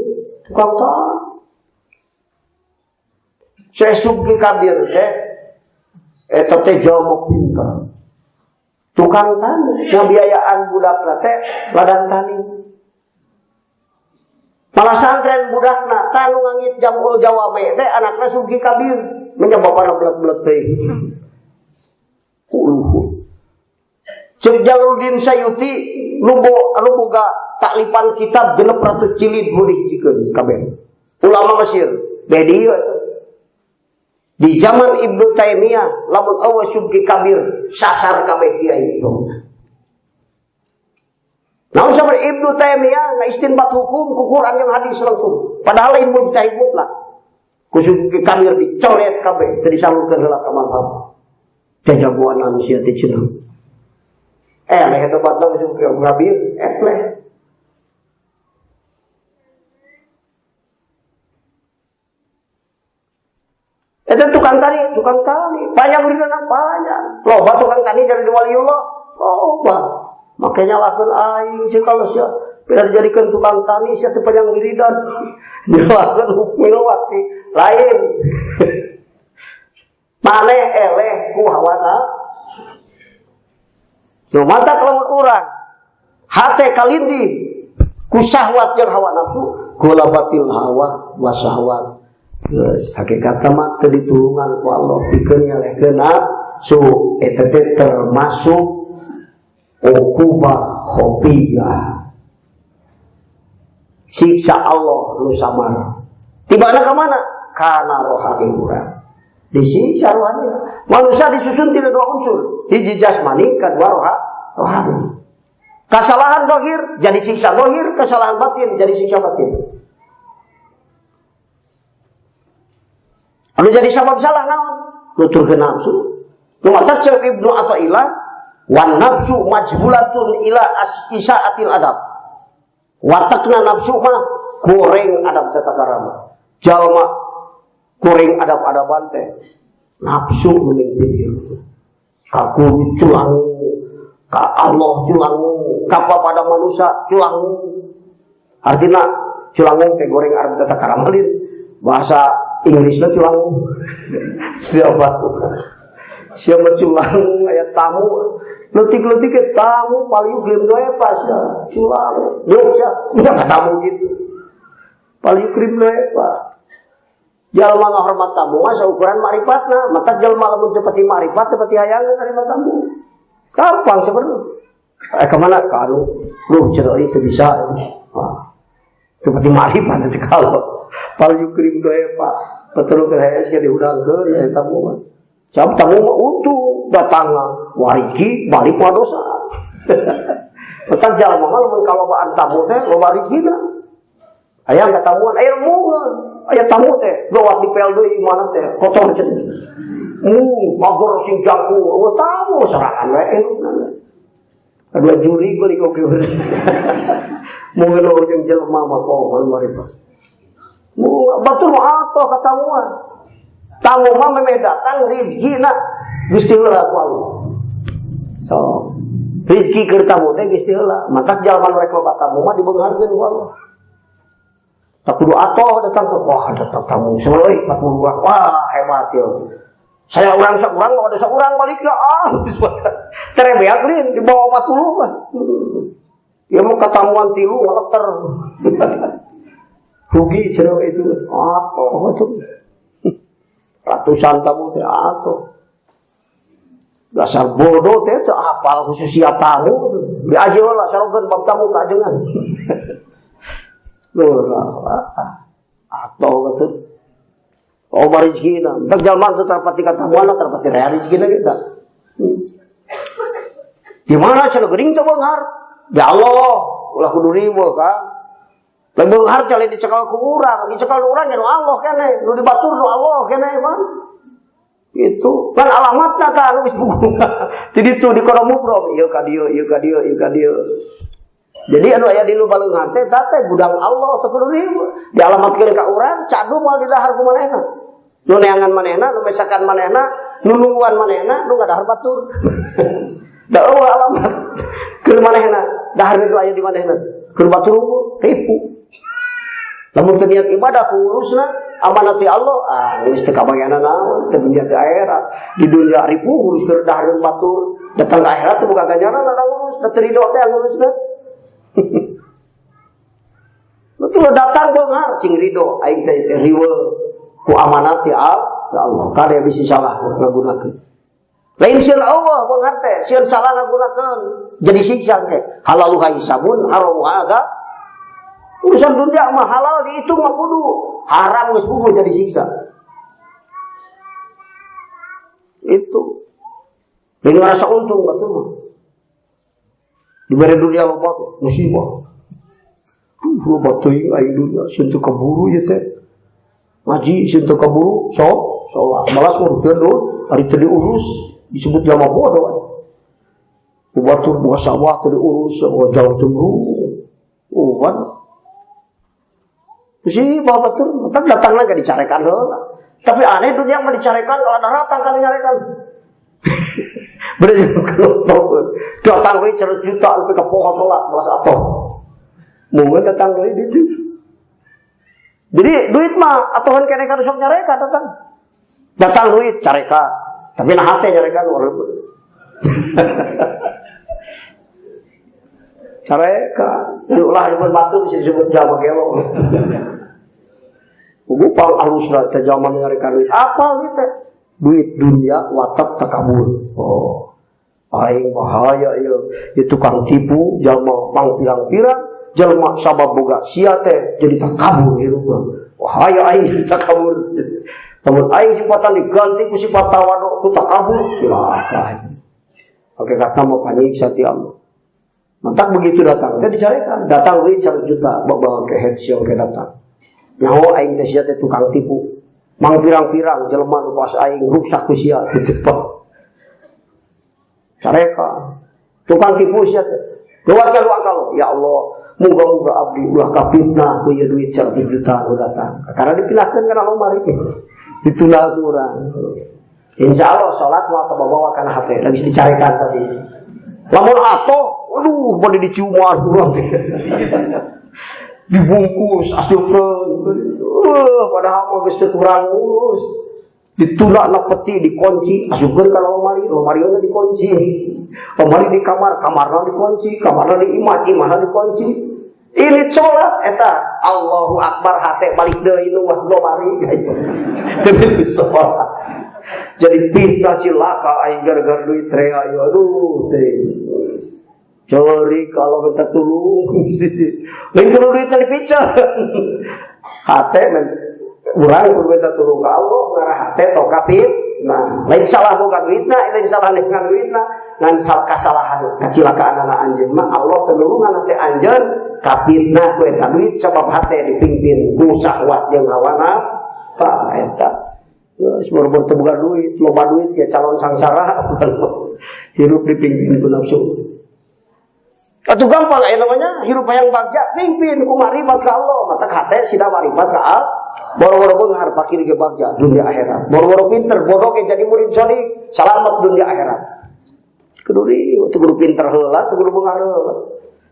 tukang tani. Syekh Subki Kabir teh eta teh jalma pinter. Tukang tani ngabiayaan budakna teh ladang tani. Malah santren budakna tanu ngangit jamul jawame teh anakna Subki Kabir menyebabkan belet-belet teh. Uluh. Cek Jalaluddin Sayuti nu boga taklipan kitab 600 jilid nu dihijikeun kabeh. Ulama Mesir bedi di zaman Ibnu Taimiyah lamun eueuh Subki Kabir sasar kabeh kiai itu. Namun sampai Ibnu Taimiyah ngaistinbat hukum ku Quran jeung hadis langsung. Padahal lain mujtahid mutlak. Ku Subki Kabir dicoret kabeh teu disalurkeun heula ka mazhab. Jajagoan sia teh cenah. Leh hebat lah Subki Kabir, leh. Eta tukang tani, tukang tani, panjang ridona panjang. Loba tukang tani jadi waliullah, loba. Makanya lakukan aing cek kalau sia tidak dijadikan tukang tani sia teu panjang wiridan. Nyalahkeun hukmilwati lain. Maneh eleh ku hawa nafsu. Nu matak lamun urang hate kalindi ku syahwat jeung hawa nafsu, golabatil hawa wa syahwat. Geus hakikatna mah teu ditulungan ku Allah pikeun nyelehkeun nafsu, eta teh termasuk uqubah khafiyah. Siksa Allah nu samar. Tibana ka mana? Kana rohani urang. Disiksa rohani. Manusia disusun tidak dua unsur. Hiji jasmani, kedua rohani. Kesalahan dohir jadi siksa dohir, kesalahan batin jadi siksa batin. Anu jadi sabab salah naon? Nuturkeun nafsu. Nu matak ceuk Ibnu Athaillah, wan nafsu majbulatun ila isaatil adab. Watakna nafsu mah goreng adab tata karama. Jalma goreng adab-adaban teh nafsu memimpin ieu. Ka guru culang, ka Allah culang, ka pada manusia culang. Artinya culang teh goreng adab tata karama lain. Bahasa Inggrisnya culang. Setiap waktu. Siapa culang aya tamu letik-letik tamu paling krim doe pas ya culang nyuk sia enggak tamu gitu paling krim doe pak jalma ngahormat tamu mah saukuran marifatna mata jalma lamun teu pati marifat teu pati hayangeun narima tamu gampang sebenarnya kemana ka anu luh cenah ieu teu bisa wah teu pati marifat teh kalau paling krim doe pak betul ke hayang ge dihudangkeun aya tamu mah. Sebab tamu mah untung datang wariki balik mah dosa. Petang jalma mah lamun kalobaan tamu teh loba rezekina. Aya katamuan aya mungeun, aya tamu teh gawat dipel deui imahna teh kotor cenah. Magor sing jago, eueuh tamu sorangan we elukna. Kadua juri balik oge. Mungeun jeung jelema mah poho marifat. Batur mah atoh katamuan. Tamu mah memeh datang rezekina Gusti heula ku Allah. So, rezeki keur tamu teh Gusti heula. Matak jalma nu rek loba tamu mah dibeungharkeun ku Allah. Tak kudu atoh datang ke wah datang tamu semua euy 40 urang. Wah hebat ieu. Saya urang saurang mau ada saurang balikna ah cerebeak lin di bawah 40 mah. Ieu mah katamuan tilu ngaleter. Rugi cenah itu. Atoh atuh. Ratusan tamu teh atuh. Dasar bodoh teh teu apal khususia tamu. Diaji heula sarogeun bab tamu ka ajengan. Loh, atuh atuh. Oh rezekina. Entak jalma teu terpati ka tamuan, terpati rea rezekina kita. Di mana cenah geuning teu beunghar? Ya Allah, ulah kudu riweuh ka. Lain beunghar teh lain dicekal ku urang, dicekal ku urang ge nu Allah keneh, nu dibatur nu Allah keneh man. Itu kan alamatna tah anu geus buku. Ti ditu di kono mubrom, ieu ka dieu, ieu ka dieu, ieu ka dieu. Jadi anu aya di nu baleunghar teh eta teh gudang Allah teu kudu riweuh. Dialamatkeun ka urang, cadu moal didahar ku manehna. Nu neangan manehna, nu mesakan manehna, nu nungguan manehna, nu ngadahar batur. Da eueuh alamat keur manehna, dahar nu aya di manehna. Keur batur ripu. Lamun teu niat ibadah ku ngurusna amanat ti Allah, ah geus teu kabayanan naon, teu dunia teu akhirat. Di dunia ripu ngurus keur dahareun batur, datang ka akhirat teu boga ganjaran ada ngurus, da teu ridho teh ngurusna. Betul datang beunghar sing ridho aing teh teh riweuh ku amanat ti Allah. Kade bisi salah ngagunakeun. Lain sieun Allah beunghar teh, sieun salah ngagunakeun jadi siksa teh. Halaluha hisabun, haramuha ada. Urusan dunia mah halal dihitung mah kudu, haram geus puguh jadi siksa. Itu. Ini ngerasa untung batur mah. Diberi dunia loba teh musibah. Loba teuing aing dunia sieun teu kaburu ieu teh. Ngaji sieun teu kaburu, sok salat. Malas nguruskeun dulu, ari teu diurus disebut jalma bodoh. Batur buka sawah teu diurus, oh, jauh teu buru. Oh, kan. Musibah batur, tak datang lagi dicarekan heula. Tapi aneh, dunia mah dicarekan, kalau ada ratang kan nyarekan. Berarti kalau datang duit 100 juta sampai ke pohon sholat malas atau mungkin datang duit itu. Jadi duit mah atuhan kene kan sok nyarekan datang. Datang duit carekan. Tapi nah hate nyarekan orang. Carekan. Ulah disebut batu bisa disebut jalma gelo. Gupang alusna teh jalma nyarekan duit. Apal duit teh? Duit dunia watak takabur. Oh. Aing bahaya ieu. Ieu tukang tipu jalma pang pirang-pirang, jalma sabab boga sia teh jadi takabur hirup. Bahaya aing jadi takabur. Lamun aing sifatan diganti ku sifat tawadhu ku takabur, cilaka. Oke, kata mau panyiksa ti Allah. Mantak begitu datang, teh dicarekan. Datang duit 100 juta, bawa ke head siong ke datang. Nyaho aing teh sia teh tukang tipu. Mang pirang-pirang jelema nu pas aing ruksak ku sia kitu Pak. Carekan. Tukang tipu sia teh. Lewat ka doa kalau, ya Allah, moga-moga abdi ulah kapitnah ku ieu duit 100 juta nu datang. Karena dipilahkeun kana lomari. Ditunda ku urang. Insya Allah sholat mau kebawa kana hate, lagi dicarekan tadi. Lamun atoh, aduh, bade diciuman urang. Dibungkus asupkeun. Padahal mah geus teu kurang urus. Ditunda na peti dikunci, asupkeun ka lemari, lemari na dikunci. Lemari di kamar, kamarna dikunci, kamarna di imah, imahna dikunci. Ini sholat eta Allahu Akbar hate balik deui nu mah lemari. Teu sholat. Jadi fitnah cilaka aing gara-gara duit rea ieu, aduh teh. Cari kalau minta tulung. Lain kudu duit dipiceun. Hate men urang kudu minta tulung ka Allah ngarah hate tong kapit. Nah, lain salah boga duitna, lain salah neangan duitna, ngan kasalahan kacilakaan anak anjeun mah Allah teu hate anjeun kapitnah ku eta duit sabab hate dipimpin ku syahwat jeung hawa nafsu eta. Geus boro-boro teu boga duit, loba duit ya calon sangsara hirup dipimpin ku nafsu. Atuh gampang aya namanya hirup hayang bagja pimpin ku makrifat ka Allah, mata hate sida makrifat ka Allah. Boro-boro beunghar fakir ge bagja dunia akhirat. Boro-boro pinter bodoh ge jadi murid sholih selamat dunia akhirat. Kudu teu kudu pinter heula, teu kudu beunghar heula.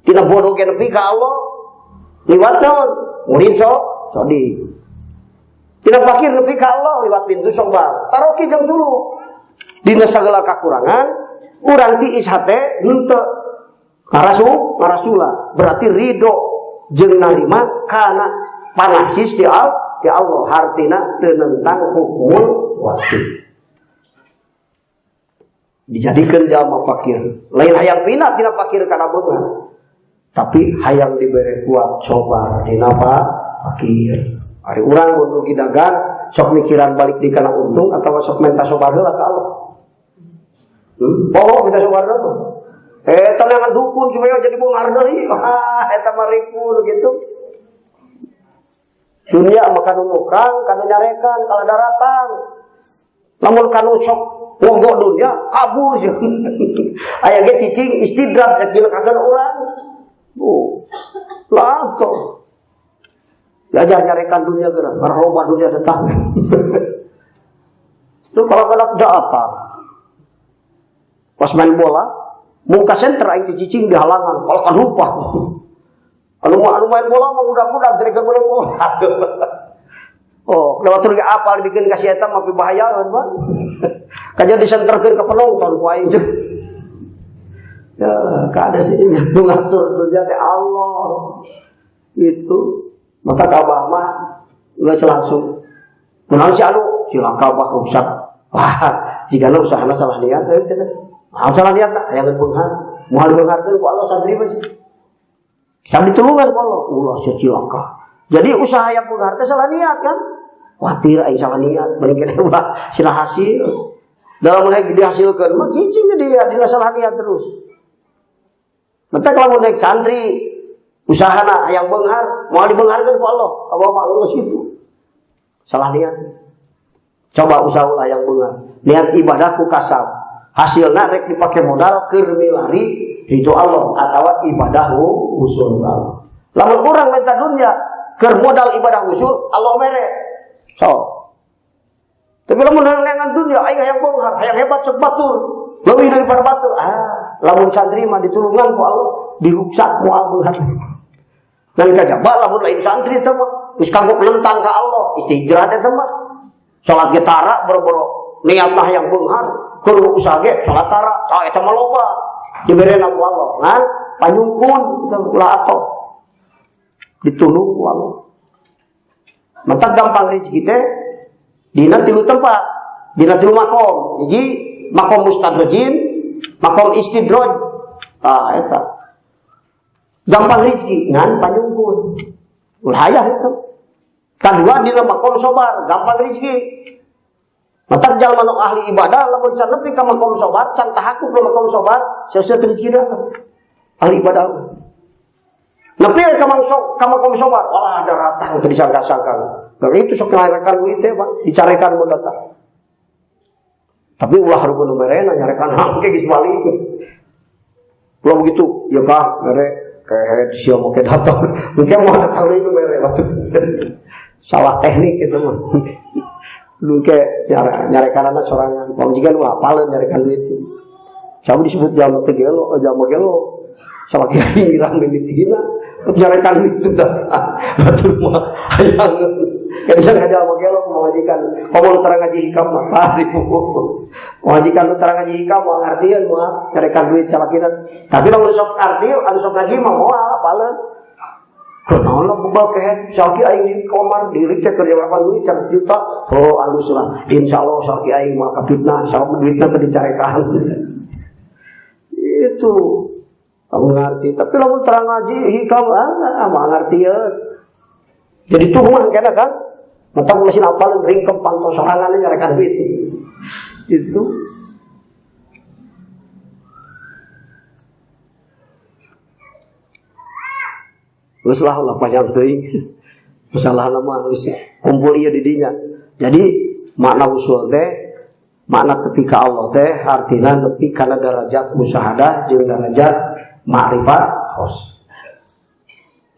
Tina bodoh ge nepi ka Allah. Liwat naon? Murid sholih. Tina fakir nepi ka Allah liwat pintu sobar. Taroki jeung suluk. Dina sagala kakurangan urang tiis hate henteu ngarasu ngarasula, berarti ridho jeung narima kana panasis ti Allah, hartina teu nentang hukumul waktu. Dijadikeun jalma fakir lain hayang pindah tina fakir kana beunghar, tapi hayang dibere kuat sobar dina fakir. Ari urang mun rugi dagang sok mikiran balik di kana untung atawa sok minta sobar heula ka Allah. Poho minta sobar heula. Tenangan dukun supaya jadi beunghar deui. Wah, eta mah ripu gitu. Dunia mah kanu nukang, kanu nyarekan, kala daratan. Lamun kanu sok ngogok dunia kabur sih. Aya ge cicing istidraj rek dilekakeun urang. Oh. Lah tuh. Diajar nyarekan dunia geura, karena loba dunia datang. Tuh kalau kena datang. Pas main bola, muka center aing cicing di halangan, kalau kan lupa. Kalau mau anu main bola mah budak-budak jadi kan main bola. Oh, lewat terus apal bikin kasih eta mah bahayaeun, Bang. Kaja disenterkeun ke penonton ku aing. Ya, kada sih nu ngatur dunia teh Allah. Itu maka kabah mah geus langsung. Kunaon si anu cilaka bah rusak. Wah, jika nu usahana salah niat euy cenah. Ah, salah niat hayang beunghar. Moal dibeungharkeun ku Allah santri mah. Sambil ditulungan ku Allah, ulah sia cilaka. Jadi usaha yang beunghar teh salah niat kan? Khawatir aing salah niat, mending kene ulah sila hasil. Dalam mulai dihasilkan mah cicing dia dina salah niat terus. Mentak lamun naik santri usahana hayang beunghar, moal dibeungharkeun ku Allah. Allah mah geus kitu. Salah niat. Coba usaha ulah yang beunghar. Niat ibadah ku kasab. Hasilna rek dipake modal keur milari ridho Allah atawa ibadah usul Allah. Lamun urang minta dunia keur modal ibadah usul, Allah mere. So. Tapi lamun neangan dunia aing hayang beunghar, hayang hebat cek batur, leuwih daripada batur. Ah, lamun santri mah ditulungan ku Allah, diruksak moal beunghar. Dan kajaba lamun lain santri teh mah geus kagok nentang ka Allah, istihijrah teh mah. Salat ge tara boro-boro niatna hayang beunghar, keur usaha ge salat tara, tah eta mah loba. Diberena ku Allah, ngan panyungkun ulah atoh. Ditulung ku Allah. Matak gampang rezeki teh dina tilu tempat, dina tilu makom. Hiji makom mustadrojin, makom istidroj. Ah eta. Gampang rezeki ngan panyungkun. Ulah hayang itu. Kadua dina makom sobar, gampang rezeki. Matak jalma nu ahli ibadah lamun can nepi ka makom sobar, can tahakuk ka makom sobar, seuseut rezeki datang. Ahli ibadah. Nepi we ka makom sobar, wah daratang teu disangka-sangka. Dan itu sok nyarekan duit teh, Pak, dicarekan mun datang. Tapi ulah hareupeun nu merena nyarekan hangke geus balik. Ulah begitu, ya Kang, mere kehed sia make datang. Mungkin mau datang deui nu mere waktu. Salah teknik itu mah. Lu ke nyarekanana sorangan. Pamajikan mah hafaleun nyarekan duit itu. Sama disebut jalma teh gelo, jalma gelo. Salah kiai ngirang mimitina, nyarekan duit itu datang. Batur mah hayang. Kayak bisa ngajar jalma gelo pamajikan. Komo terang ngaji hikam mah paribu. Pamajikan nu terang ngaji hikam mah ngartieun mah nyarekan duit calakina. Tapi lamun sok ngarti, anu sok ngaji mah moal hafaleun. Kunaon lah bebal kehed, salaki aing di kamar dirik teh keur berapa duit 1 juta. Oh alus lah, insyaallah salaki aing mah kapitnah, sabab duitna teh dicarekan. Itu kamu ngerti, tapi lamun terang ngaji hikam ah mah ngarti ya. Jadi tuh mah kena kan, mata ulah sina apaleun ringkem pantau sorangan nyarekan duit. Itu geus lah ulah panjang teuing. Masalah mah geus kumpul ieu di dinya. Jadi makna usul teh makna tepi ka Allah teh artina nepi kana derajat musyahadah jeung derajat ma'rifat khos.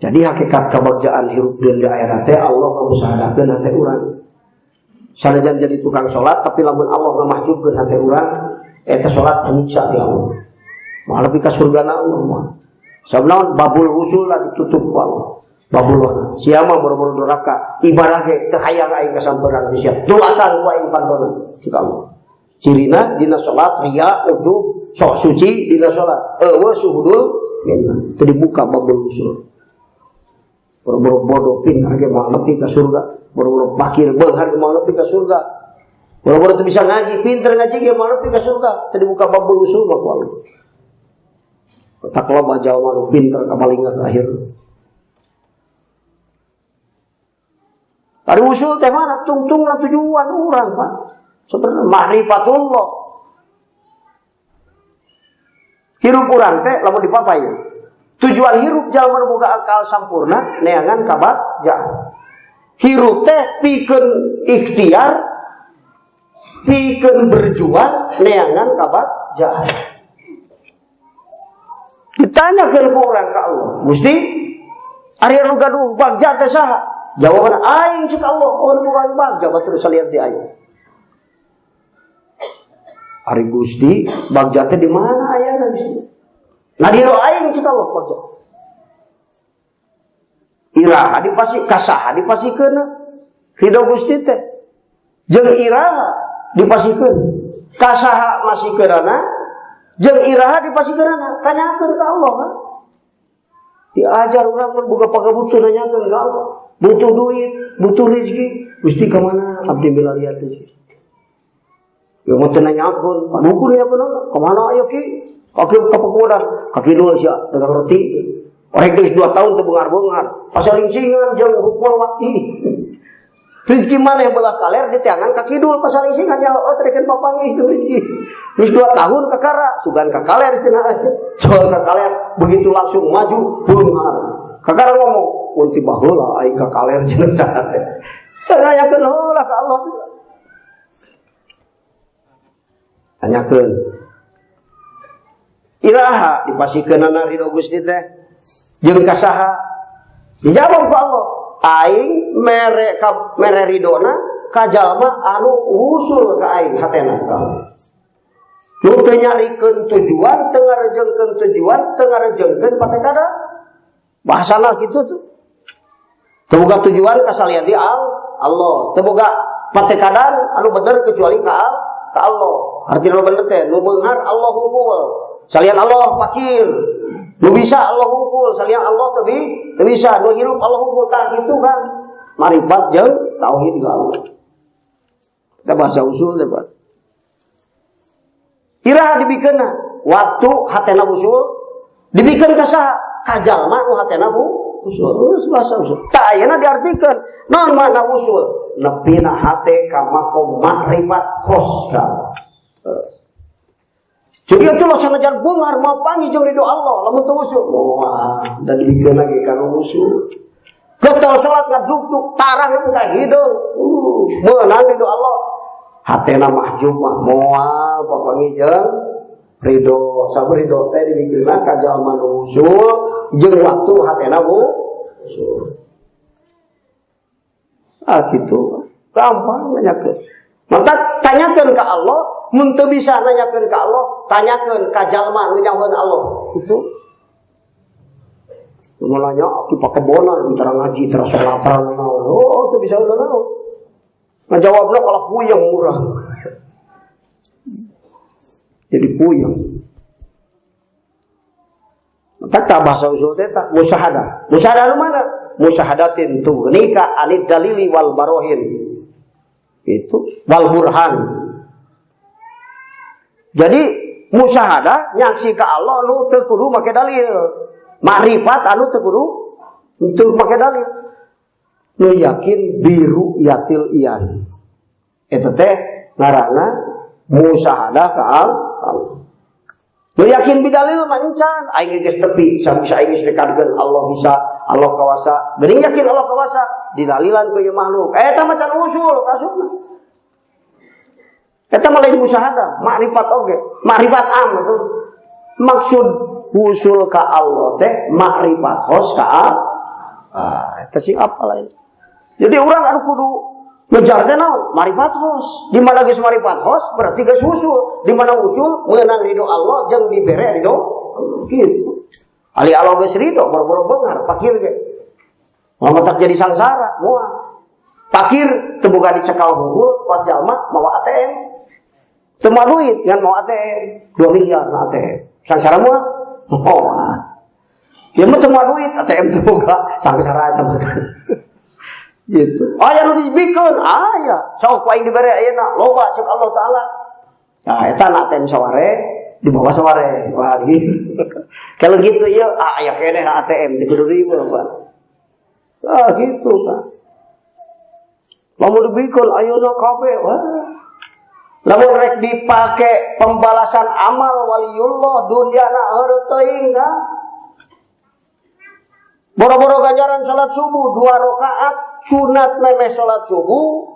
Jadi hakikat kabagjaan hirup di akhirat teh Allah ngamusahadahkeun hate urang. Sanajan jadi tukang salat tapi lamun Allah ngamahjubkeun hate urang eta salat nyiksa di Allah. Moal nepi ka surgana Allah mah. Sabab naon babul usul lah ditutup ku Allah. Babul wana. Sia mah boro-boro doraka, ibadah ge teu hayang aing kasamperan sia. Tulakan ku aing pantona cik Allah. Cirina dina salat riya ujub sok suci dina salat. Eueuh suhudul minnah. Teu dibuka babul usul. Boro-boro bodoh pintar ge moal nepi ka surga, boro-boro fakir beunghar ge moal nepi ka surga. Boro-boro teu bisa ngaji, pintar ngaji ge moal nepi ka surga. Teu dibuka babul usul mah ku Allah. Tak loba jalma nu pinter kamalingan akhir. Ari usul teh mana tungtungna tujuan urang, Pak. Sebenarnya ma'rifatullah. Hirup urang teh lamun dipapai. Tujuan hirup jalma nu boga akal sampurna neangan kabagjaan. Hirup teh pikeun ikhtiar, pikeun berjuang neangan kabagjaan. Ditanyakeun ku urang ka Allah, Gusti, ari anu gaduh bagja teh saha? Jawaban aing cek Allah, oh nu gaduh bagja batur salian ti aing. Ari Gusti, bagja teh di mana ayana Gusti? Nah di aing cek Allah bagja. Iraha dipasi kasaha dipasikeun ridho Gusti teh. Jeung iraha dipasikeun. Kasaha masikeunana jeung iraha dipasikeunana, tanyakeun ka Allah kan. Diajar urang mun boga pagabutuh nanyakeun ka Allah. Butuh duit, butuh rezeki, Gusti ka mana abdi milarian rezeki. Ya mun teu nanyakeun, padukun nanyakeun ka mana aya ki? Kaki ka pakudan, kaki dua sia dagang roti. Orang geus 2 tahun teu beunghar-beunghar, pasalingsingan jeung hukul wakti. Rezeki mana yang belah kaler di tiangan kaki dul pasalingsingan ya oh terekeun papanggih itu rezeki. Geus 2 tahun kakara, sugan ka kaler cenah. Sugan ka kaler begitu langsung maju beunghar. Kakara ngomong, "Mun ti baheula aing ka kaler cenah saha." Tanyakeun heula ka Allah. Tanyakeun. Iraha dipasikeunana ridho Gusti teh jeung ka saha? Dijawab ku Allah, aing mere ridona Ka jalma anu usul ka aing hatena. Nu teu nyarikeun tujuan, teu ngarejengkeun tujuan, teu ngarejengkeun patekada. Bahasana kitu tuh. Teu boga tujuan ka salian ti Allah, teu boga patekadan anu bener kecuali ka Allah. Artina nu bener teh nu beunghar Allah hungkul, salian Allah fakir. Nu bisa Allah hungkul, salian Allah teu bisa. Nu hirup Allah hungkul, tah kitu kan. Marifat jeung tauhid ka Allah. Kita bahasa usul teh, Pak. Iraha dibikeunna waktu hatena usul dibikeun ka saha? Ka jalma nu hatena usul. Geus bahasa usul. Tah ayeuna diartikeun naon makna usul? Nepina hate ka makom makrifat khos ka. Jadi itu loh sanajan bungar mau panggil jeung ridho Allah lamun teu usul. Wah, dan dibikeun lagi kana usul. Getol salat ngaduk-duk tarang itu ka hideung. Meunang ridho Allah. Hatena mahjub mah moal papanggih jeung ridho. Sabar ridho teh dibikeunna ka jalma nu usul jeung waktu hatena usul. Ah gitu. Gampang nanyakeun. Maka tanyakeun ka Allah, mun teu bisa nanyakeun ka Allah, tanyakeun ka jalma nu nyahoeun Allah. Itu. Mun nanya ki pakebonan tara ngaji tara salat tara naon. Oh, teu bisa naon. Ngajawabna kalah puyeng murah. Jadi puyeng. Tak bahasa usul teh tak musyahadah. Musyahadah nu mana? Musyahadatin tughnika anid dalili wal barohin. Itu wal burhan. Jadi musyahadah nyaksi ka Allah nu teu kudu make dalil. Makrifat anu teu kudu teu make dalil. Nu yakin biru yatil iyan. Eta teh ngaranna musyahadah ka Allah. Nu yakin bidalil mah encan, aing geus tepi, bisa aing geus dekadkeun Allah bisa, Allah kawasa. Geuning yakin Allah kawasa, didalilan ku ieu makhluk. Eta mah can usul kasupna. Eta mah lain musyahadah, makrifat oge, makrifat am itu. Maksud usul ka Allah teh makrifat khos ka Allah. Ah, eta sing apa lain. Jadi urang anu kudu ngejar teh naon? Marifat khos. Di mana geus marifat khos berarti geus usul. Di mana usul meunang ridho Allah jeung dibere ridho gitu. Ali Allah geus ridho boro-boro beunghar fakir ge. Moal tak jadi sangsara moal. Fakir teu boga dicekal hungkul pas jalma mawa ATM. Teu mawa duit ngan mawa ATM 2 miliar na ATM. Sangsara moal. Moal. Ieu mah teu mawa duit ATM teu boga sangsara eta mah. Gitu. Aya nu dibikeun, aya. Sok ku aing dibere ayeuna, loba cek Allah Taala. Nah, eta na ATM saware, dibawa saware. Wah, gitu. Kalau gitu ieu, ah aya keneh na ATM di kudu ribu, Pak. Ah gitu, Pak. Lamun dibikeun ayeuna kabeh, wah. Lamun rek dipake pembalasan amal waliullah dunyana heureut teuing ka. Boro-boro ganjaran salat subuh 2 rakaat sunat memeh salat subuh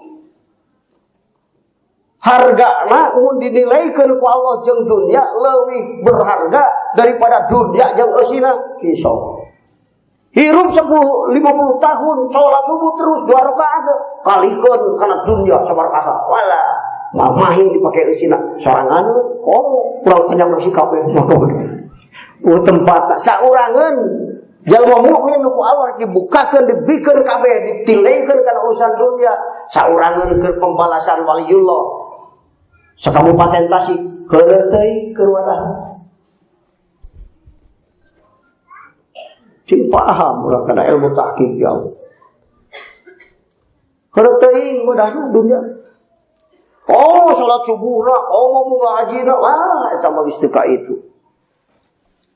hargana mun dinilaikeun ku Allah jeung dunya leuwih berharga daripada dunya jeung eusina kisah. Hirup 10 50 tahun salat subuh terus 2 rakaat kalikeun kana dunya sabaraha wala mamahi dipake eusina sorangan komo kurang panjang nasi kabeh. Oh tempat saurangeun jalma mukmin ku Allah dibukakeun dibikeun kabeh ditileikeun kana urusan dunia saurangeun keur pembalasan waliullah sakabupaten Tasik heureut teuing keur wadah. Cing paham urang kana ilmu tahqiq jauh. Heureut teuing wadahna dunia. Oh salat subuhna, oh ngomong ngajina, wah eta mah geus teu ka itu.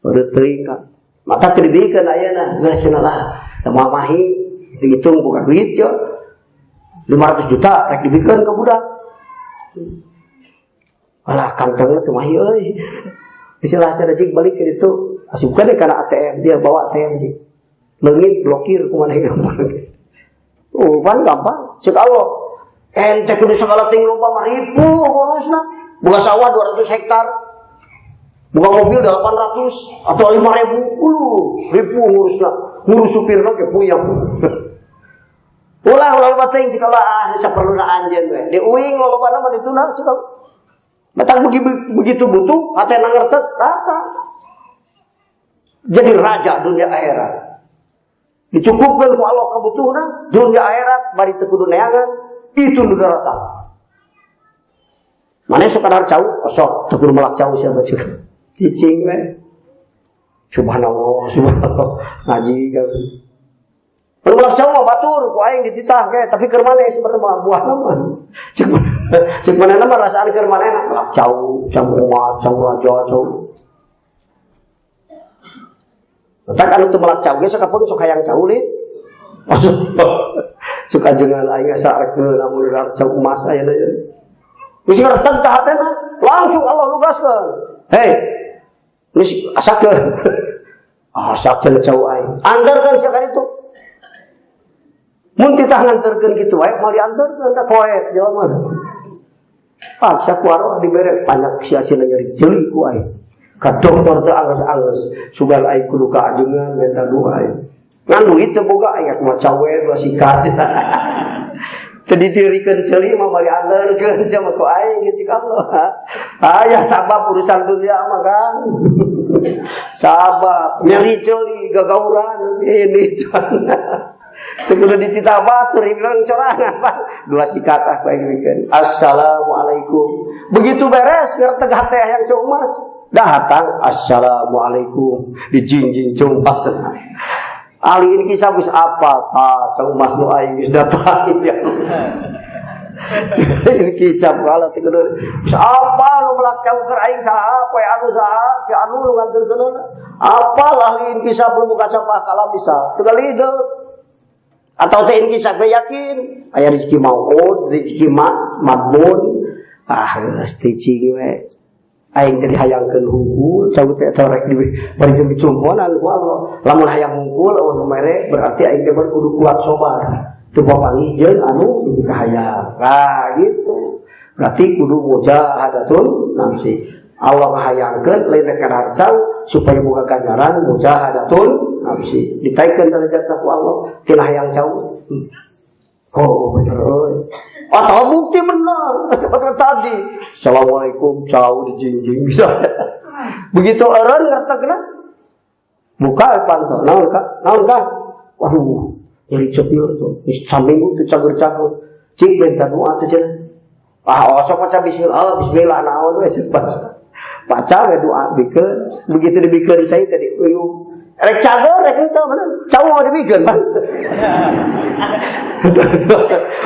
Heureut teuing ka. Maka teu dibikeun ayeuna, geus cenah lah, teu mamahi, hitung-hitung bukan duit ya. 500 juta rek dibikeun ka budak. Alah kantongna teu mahi euy. Istilah cara cik balik ke ditu, asupkeun deui kana ATM, dia bawa ATM sih. Leungit blokir kumaha gampang. Oh, pan gampang. Cek Allah. Ente kudu segala ting loba mah ribu ngurusna. Boga sawah 200 hektar. Buka mobil 800 atau 5.000, ulu, ribu ngurusna. Ngurus supirna ge puyeng. Ulah ulah loba teuing cik Allah, ah saperluna anjeun we. Di uing lolobana mah ditunda cik Allah. Batang begitu butuh hatena ngertet datang. Jadi raja dunia akhirat. Dicukupkan ku Allah kebutuhan dunia akhirat bari teu kudu neangan itu nu datang. Mana sok kadar cau, sok teu kudu melak cau siapa cik. Cicing we. Subhanallah, subhanallah. Ngaji kan. Mun melak cau mah batur ku aing dititah ge, tapi keur maneh sebenarnya mah buahna mah. Cek manehna mah rasaan keur manehna melak cau, cau umat, cau raja, cau. Tah anu teu melak cau ge sok kapeung sok hayang cau lin. Suka jenengan aing asa arek lamun cau emas aya deui. Geus ngerteg tah hatena, langsung Allah nugaskeun. Hei, geus asakeun. Asak cenah cau aing. Antarkeun sia ka ditu. Mun titah nganterkeun kitu wae moal dianterkeun da koet jelema. Paksa ku arwah dibere panyak sia cenah nyeri ceuli ku aing. Ka dokter teu anggeus-anggeus, sugan aing kudu ka ajengan minta doa aing. Ngan duit teu boga aing mah cawe dua sikat. Teu ditirikeun ceuli mah moal dianterkeun sia mah ku aing cik Allah. Aya sabab urusan dunia mah kan. Sabab nyeri ceuli gagauran ini cenah. Teu kudu dititah batur bilang sorangan Pak. Dua sikat ah bae bikin. Assalamualaikum. Begitu beres ngerteg hate yang ceumas. Datang assalamualaikum dijingjing ceumas. Ali ini kisah geus apal tah ceumas nu aing geus datang ya. Ini kisah kala teu kudu geus apal nu melak cau keur aing saha poe anu saha si anu nu nganterkeun apal ahli inkisaf nu buka sapah kalam bisa teu galideuk. Atau teh inkisaf yakin aya rezeki mauud, rezeki madmun, ah geus cicing we. Aing teh dihayangkeun hungkul, cau teh torek di bari jeung dicumponan ku Allah. Lamun hayang hungkul eueuh nu mere berarti aing teh kudu kuat sabar. Teu papanggih jeung anu dikahayang. Nah gitu. Berarti kudu mujahadatun nafsi. Allah ngahayangkeun lain rek kadar cau supaya boga ganjaran mujahadatun nafsi. Ditaikeun derajatna ku Allah tina hayang cau. Oh bener euy. Atau bukti benar kata tadi. Assalamualaikum cau dijingjing bisa. Begitu eureun ngertegna. Buka panto. Naon ka? Naon ka? Waduh, nyeri cepil tuh. Geus saminggu teu cager-cager. Cik minta doa teh cenah. Ah, osok maca bismillah. Oh, bismillah naon we baca. Baca we doa bikeun. Begitu dibikeun cai tadi uyuh. Rek cager rek henteu bener. Cau mau dibikeun pan.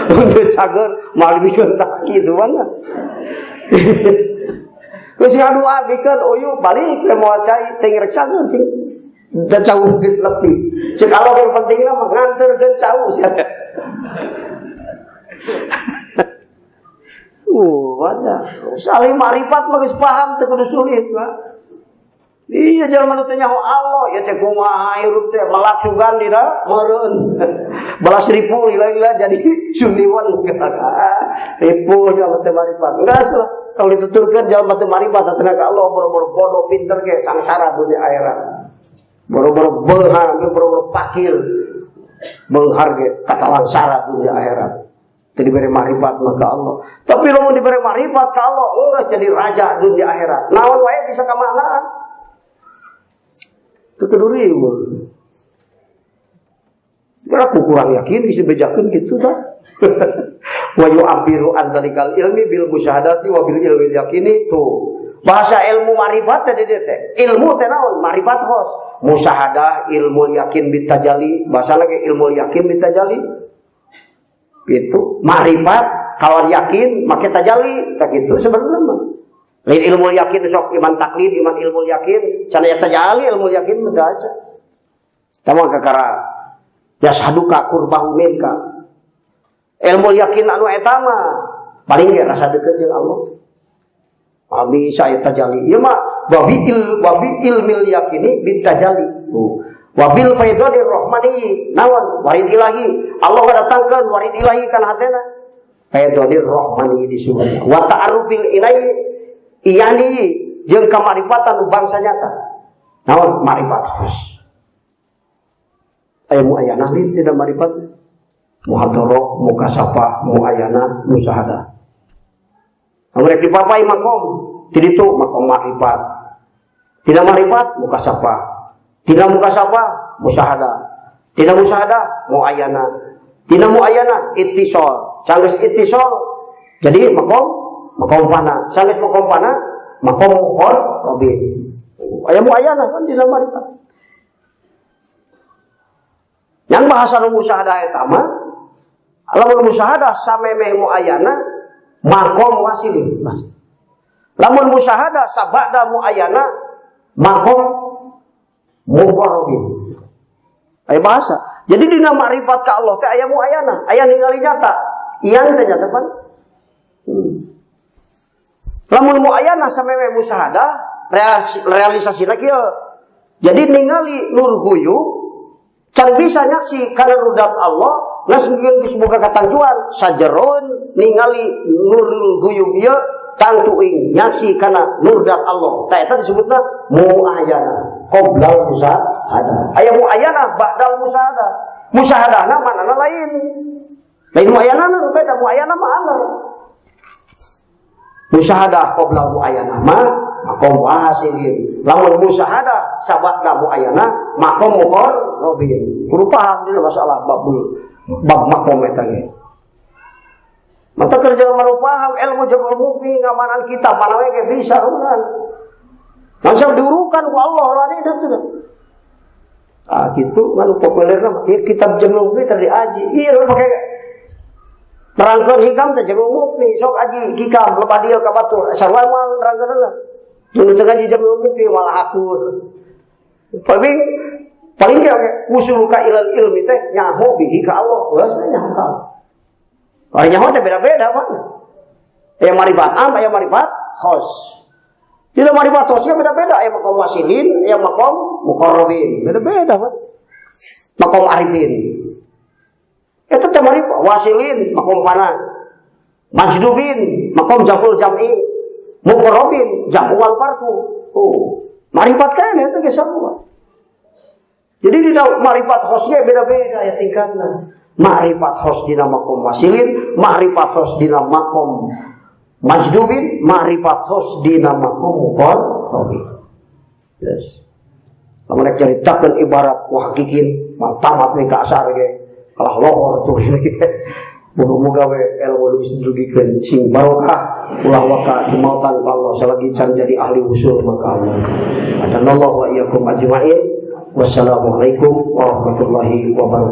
Untuk cager mal dibikeun tak kitu mana. Geus ngadoa bikeun uyuh balik we moal cai teh rek cager ting. Da cau geus lepi. Cek Allah yang pentingna mah nganterkeun cau sia. Banyak. Saling makrifat mah geus paham teu kudu sulit, Pak. Iya jelema nu teu nyaho Allah, ya teh kumaha hirup teh melak sugan dina meureun. Belas ribu lila-lila jadi suniwan. Ribu jelema teh marifat. Enggak lah. Kalau dituturkeun jelema teh marifat cenah ka Allah boro-boro bodoh pinter ge sangsara dunia akhirat. Boro-boro beunghar, boro-boro pakir. Beunghar ge kata langsara dunia akhirat. Teu dibere marifat maka Allah. Tapi lamun dibere marifat ka Allah, enggak jadi raja dunia akhirat. Naon wae bisa ka mana? Teu kudu riweuh. Aku kurang yakin bisa bejakeun kitu dah. Wa yu'abbiru an dzalikal ilmi bil musyahadati wa bil ilmi yakini tuh. Bahasa ilmu marifat teh di teh. Ilmu teh naon? Marifat khos. Musyahadah, ilmu yakin bitajali, bahasa lagi ilmu yakin bitajali. Itu marifat kalau yakin make tajali, tak gitu sebenarnya mah. Lain ilmu yakin sok iman taklid, iman ilmu yakin, can aya tajali ilmu yakin mah aja. Tama kakara yashaduka qurbahu minka. Ilmu yakin anu eta mah paling ge rasa deukeut jeung Allah. Abi saya tajali. Ieu mah wabi ilmil yakini bitajali. Tuh. Wabil faidhadir rahmani naon warid ilahi. Allah ngadatangkeun warid ilahi kana hatena. Faidhadir rahmani disebutna. Wa ta'arufil ilaihi iyani jeung kamarifatan bangsa nyata. Naon marifat khos. Aya mu aya nahlin tidak marifat. Muhadharah, mukasafah, muayana, musyahadah. Lamun rek dipapai makom, ti ditu makom makrifat. Tidak makrifat, mukasafah. Tidak mukasafah, musyahadah. Tidak musyahadah, muayana. Tidak muayana, ittisal. Sanggeus ittisal, jadi makom makom fana. Sanggeus makom fana, makom muqarrabin. Aya muayana kan dina makrifat. Yang bahasa nu musyahadah eta mah lamun musyahadah samemeh muayana makom wasilin. Lamun musyahadah sabada muayana makom muqarrabin. Aya bahasa. Jadi dina makrifat ka Allah teh aya muayana, aya ningali nyata. Ian teh nyata pan. Lamun muayana samemeh musyahadah realisasina kieu. Jadi ningali nur guyub can bisa nyaksi karena rudat Allah geus geus boga katangjuan sajeroeun ningali nurul guyub ieu tangtuing nyaksi kana nurdat Allah. Tah eta disebutna muayana qoblal musyahadah. Aya muayana ba'dal musyahadah. Musyahadahna manana lain. Lain muayana nu beda, muayana mah anger. Musyahadah qoblal muayana mah makom wasilin. Lamun musyahadah sabada muayana makom muqarrabin. Kudu paham dina masalah babul bab makom eta ge. Mata kerja maru paham ilmu Jam'ul Mughni ngamanan kitab mana we ge bisa kan. Langsung diurukan ku Allah rani itu. Ah gitu kan populer mah ieu kitab Jam'ul Mughni tadi aji. Ieu pake nerangkeun hikam teh Jam'ul Mughni sok aji hikam lebah dieu ka batur. Sarua mah nerangkeunna. Nu teu ngaji Jam'ul Mughni malah akur. Paling paling ge usuluka ilal ilmi teh nyaho bihi ka Allah. Geus nyaho ka Allah. Orang nyaho teh beda-beda Pak. Aya marifat am, aya marifat khos. Tidak marifat khosnya beda-beda, aya makom wasilin, aya makom muqarrabin. Beda-beda Pak. Makom arifin. Eta teh marifat wasilin, makom fana. Majdubin, makom jamul jam'i. Muqarrabin, jam'u wal farqu. Oh, marifat kan eta ge sarua. Jadi di marifat khosnya beda-beda ya tingkatna. Ma'rifat khos dina makom wasilin, ma'rifat khos dina makom majdubin, ma'rifat khos dina makom muqarrabin. Yes. Lamun rek caritakeun ibarat muhaqqiqin, mah tamat we ka asar ge. Kalah lohor tuh ini. Muga-muga we ilmu geus didugikeun sing barokah ulah waka dimautan ku Allah salagi can jadi ahli usul maka Allah. Adanallahu wa iyyakum ajmain. Wassalamualaikum warahmatullahi wabarakatuh.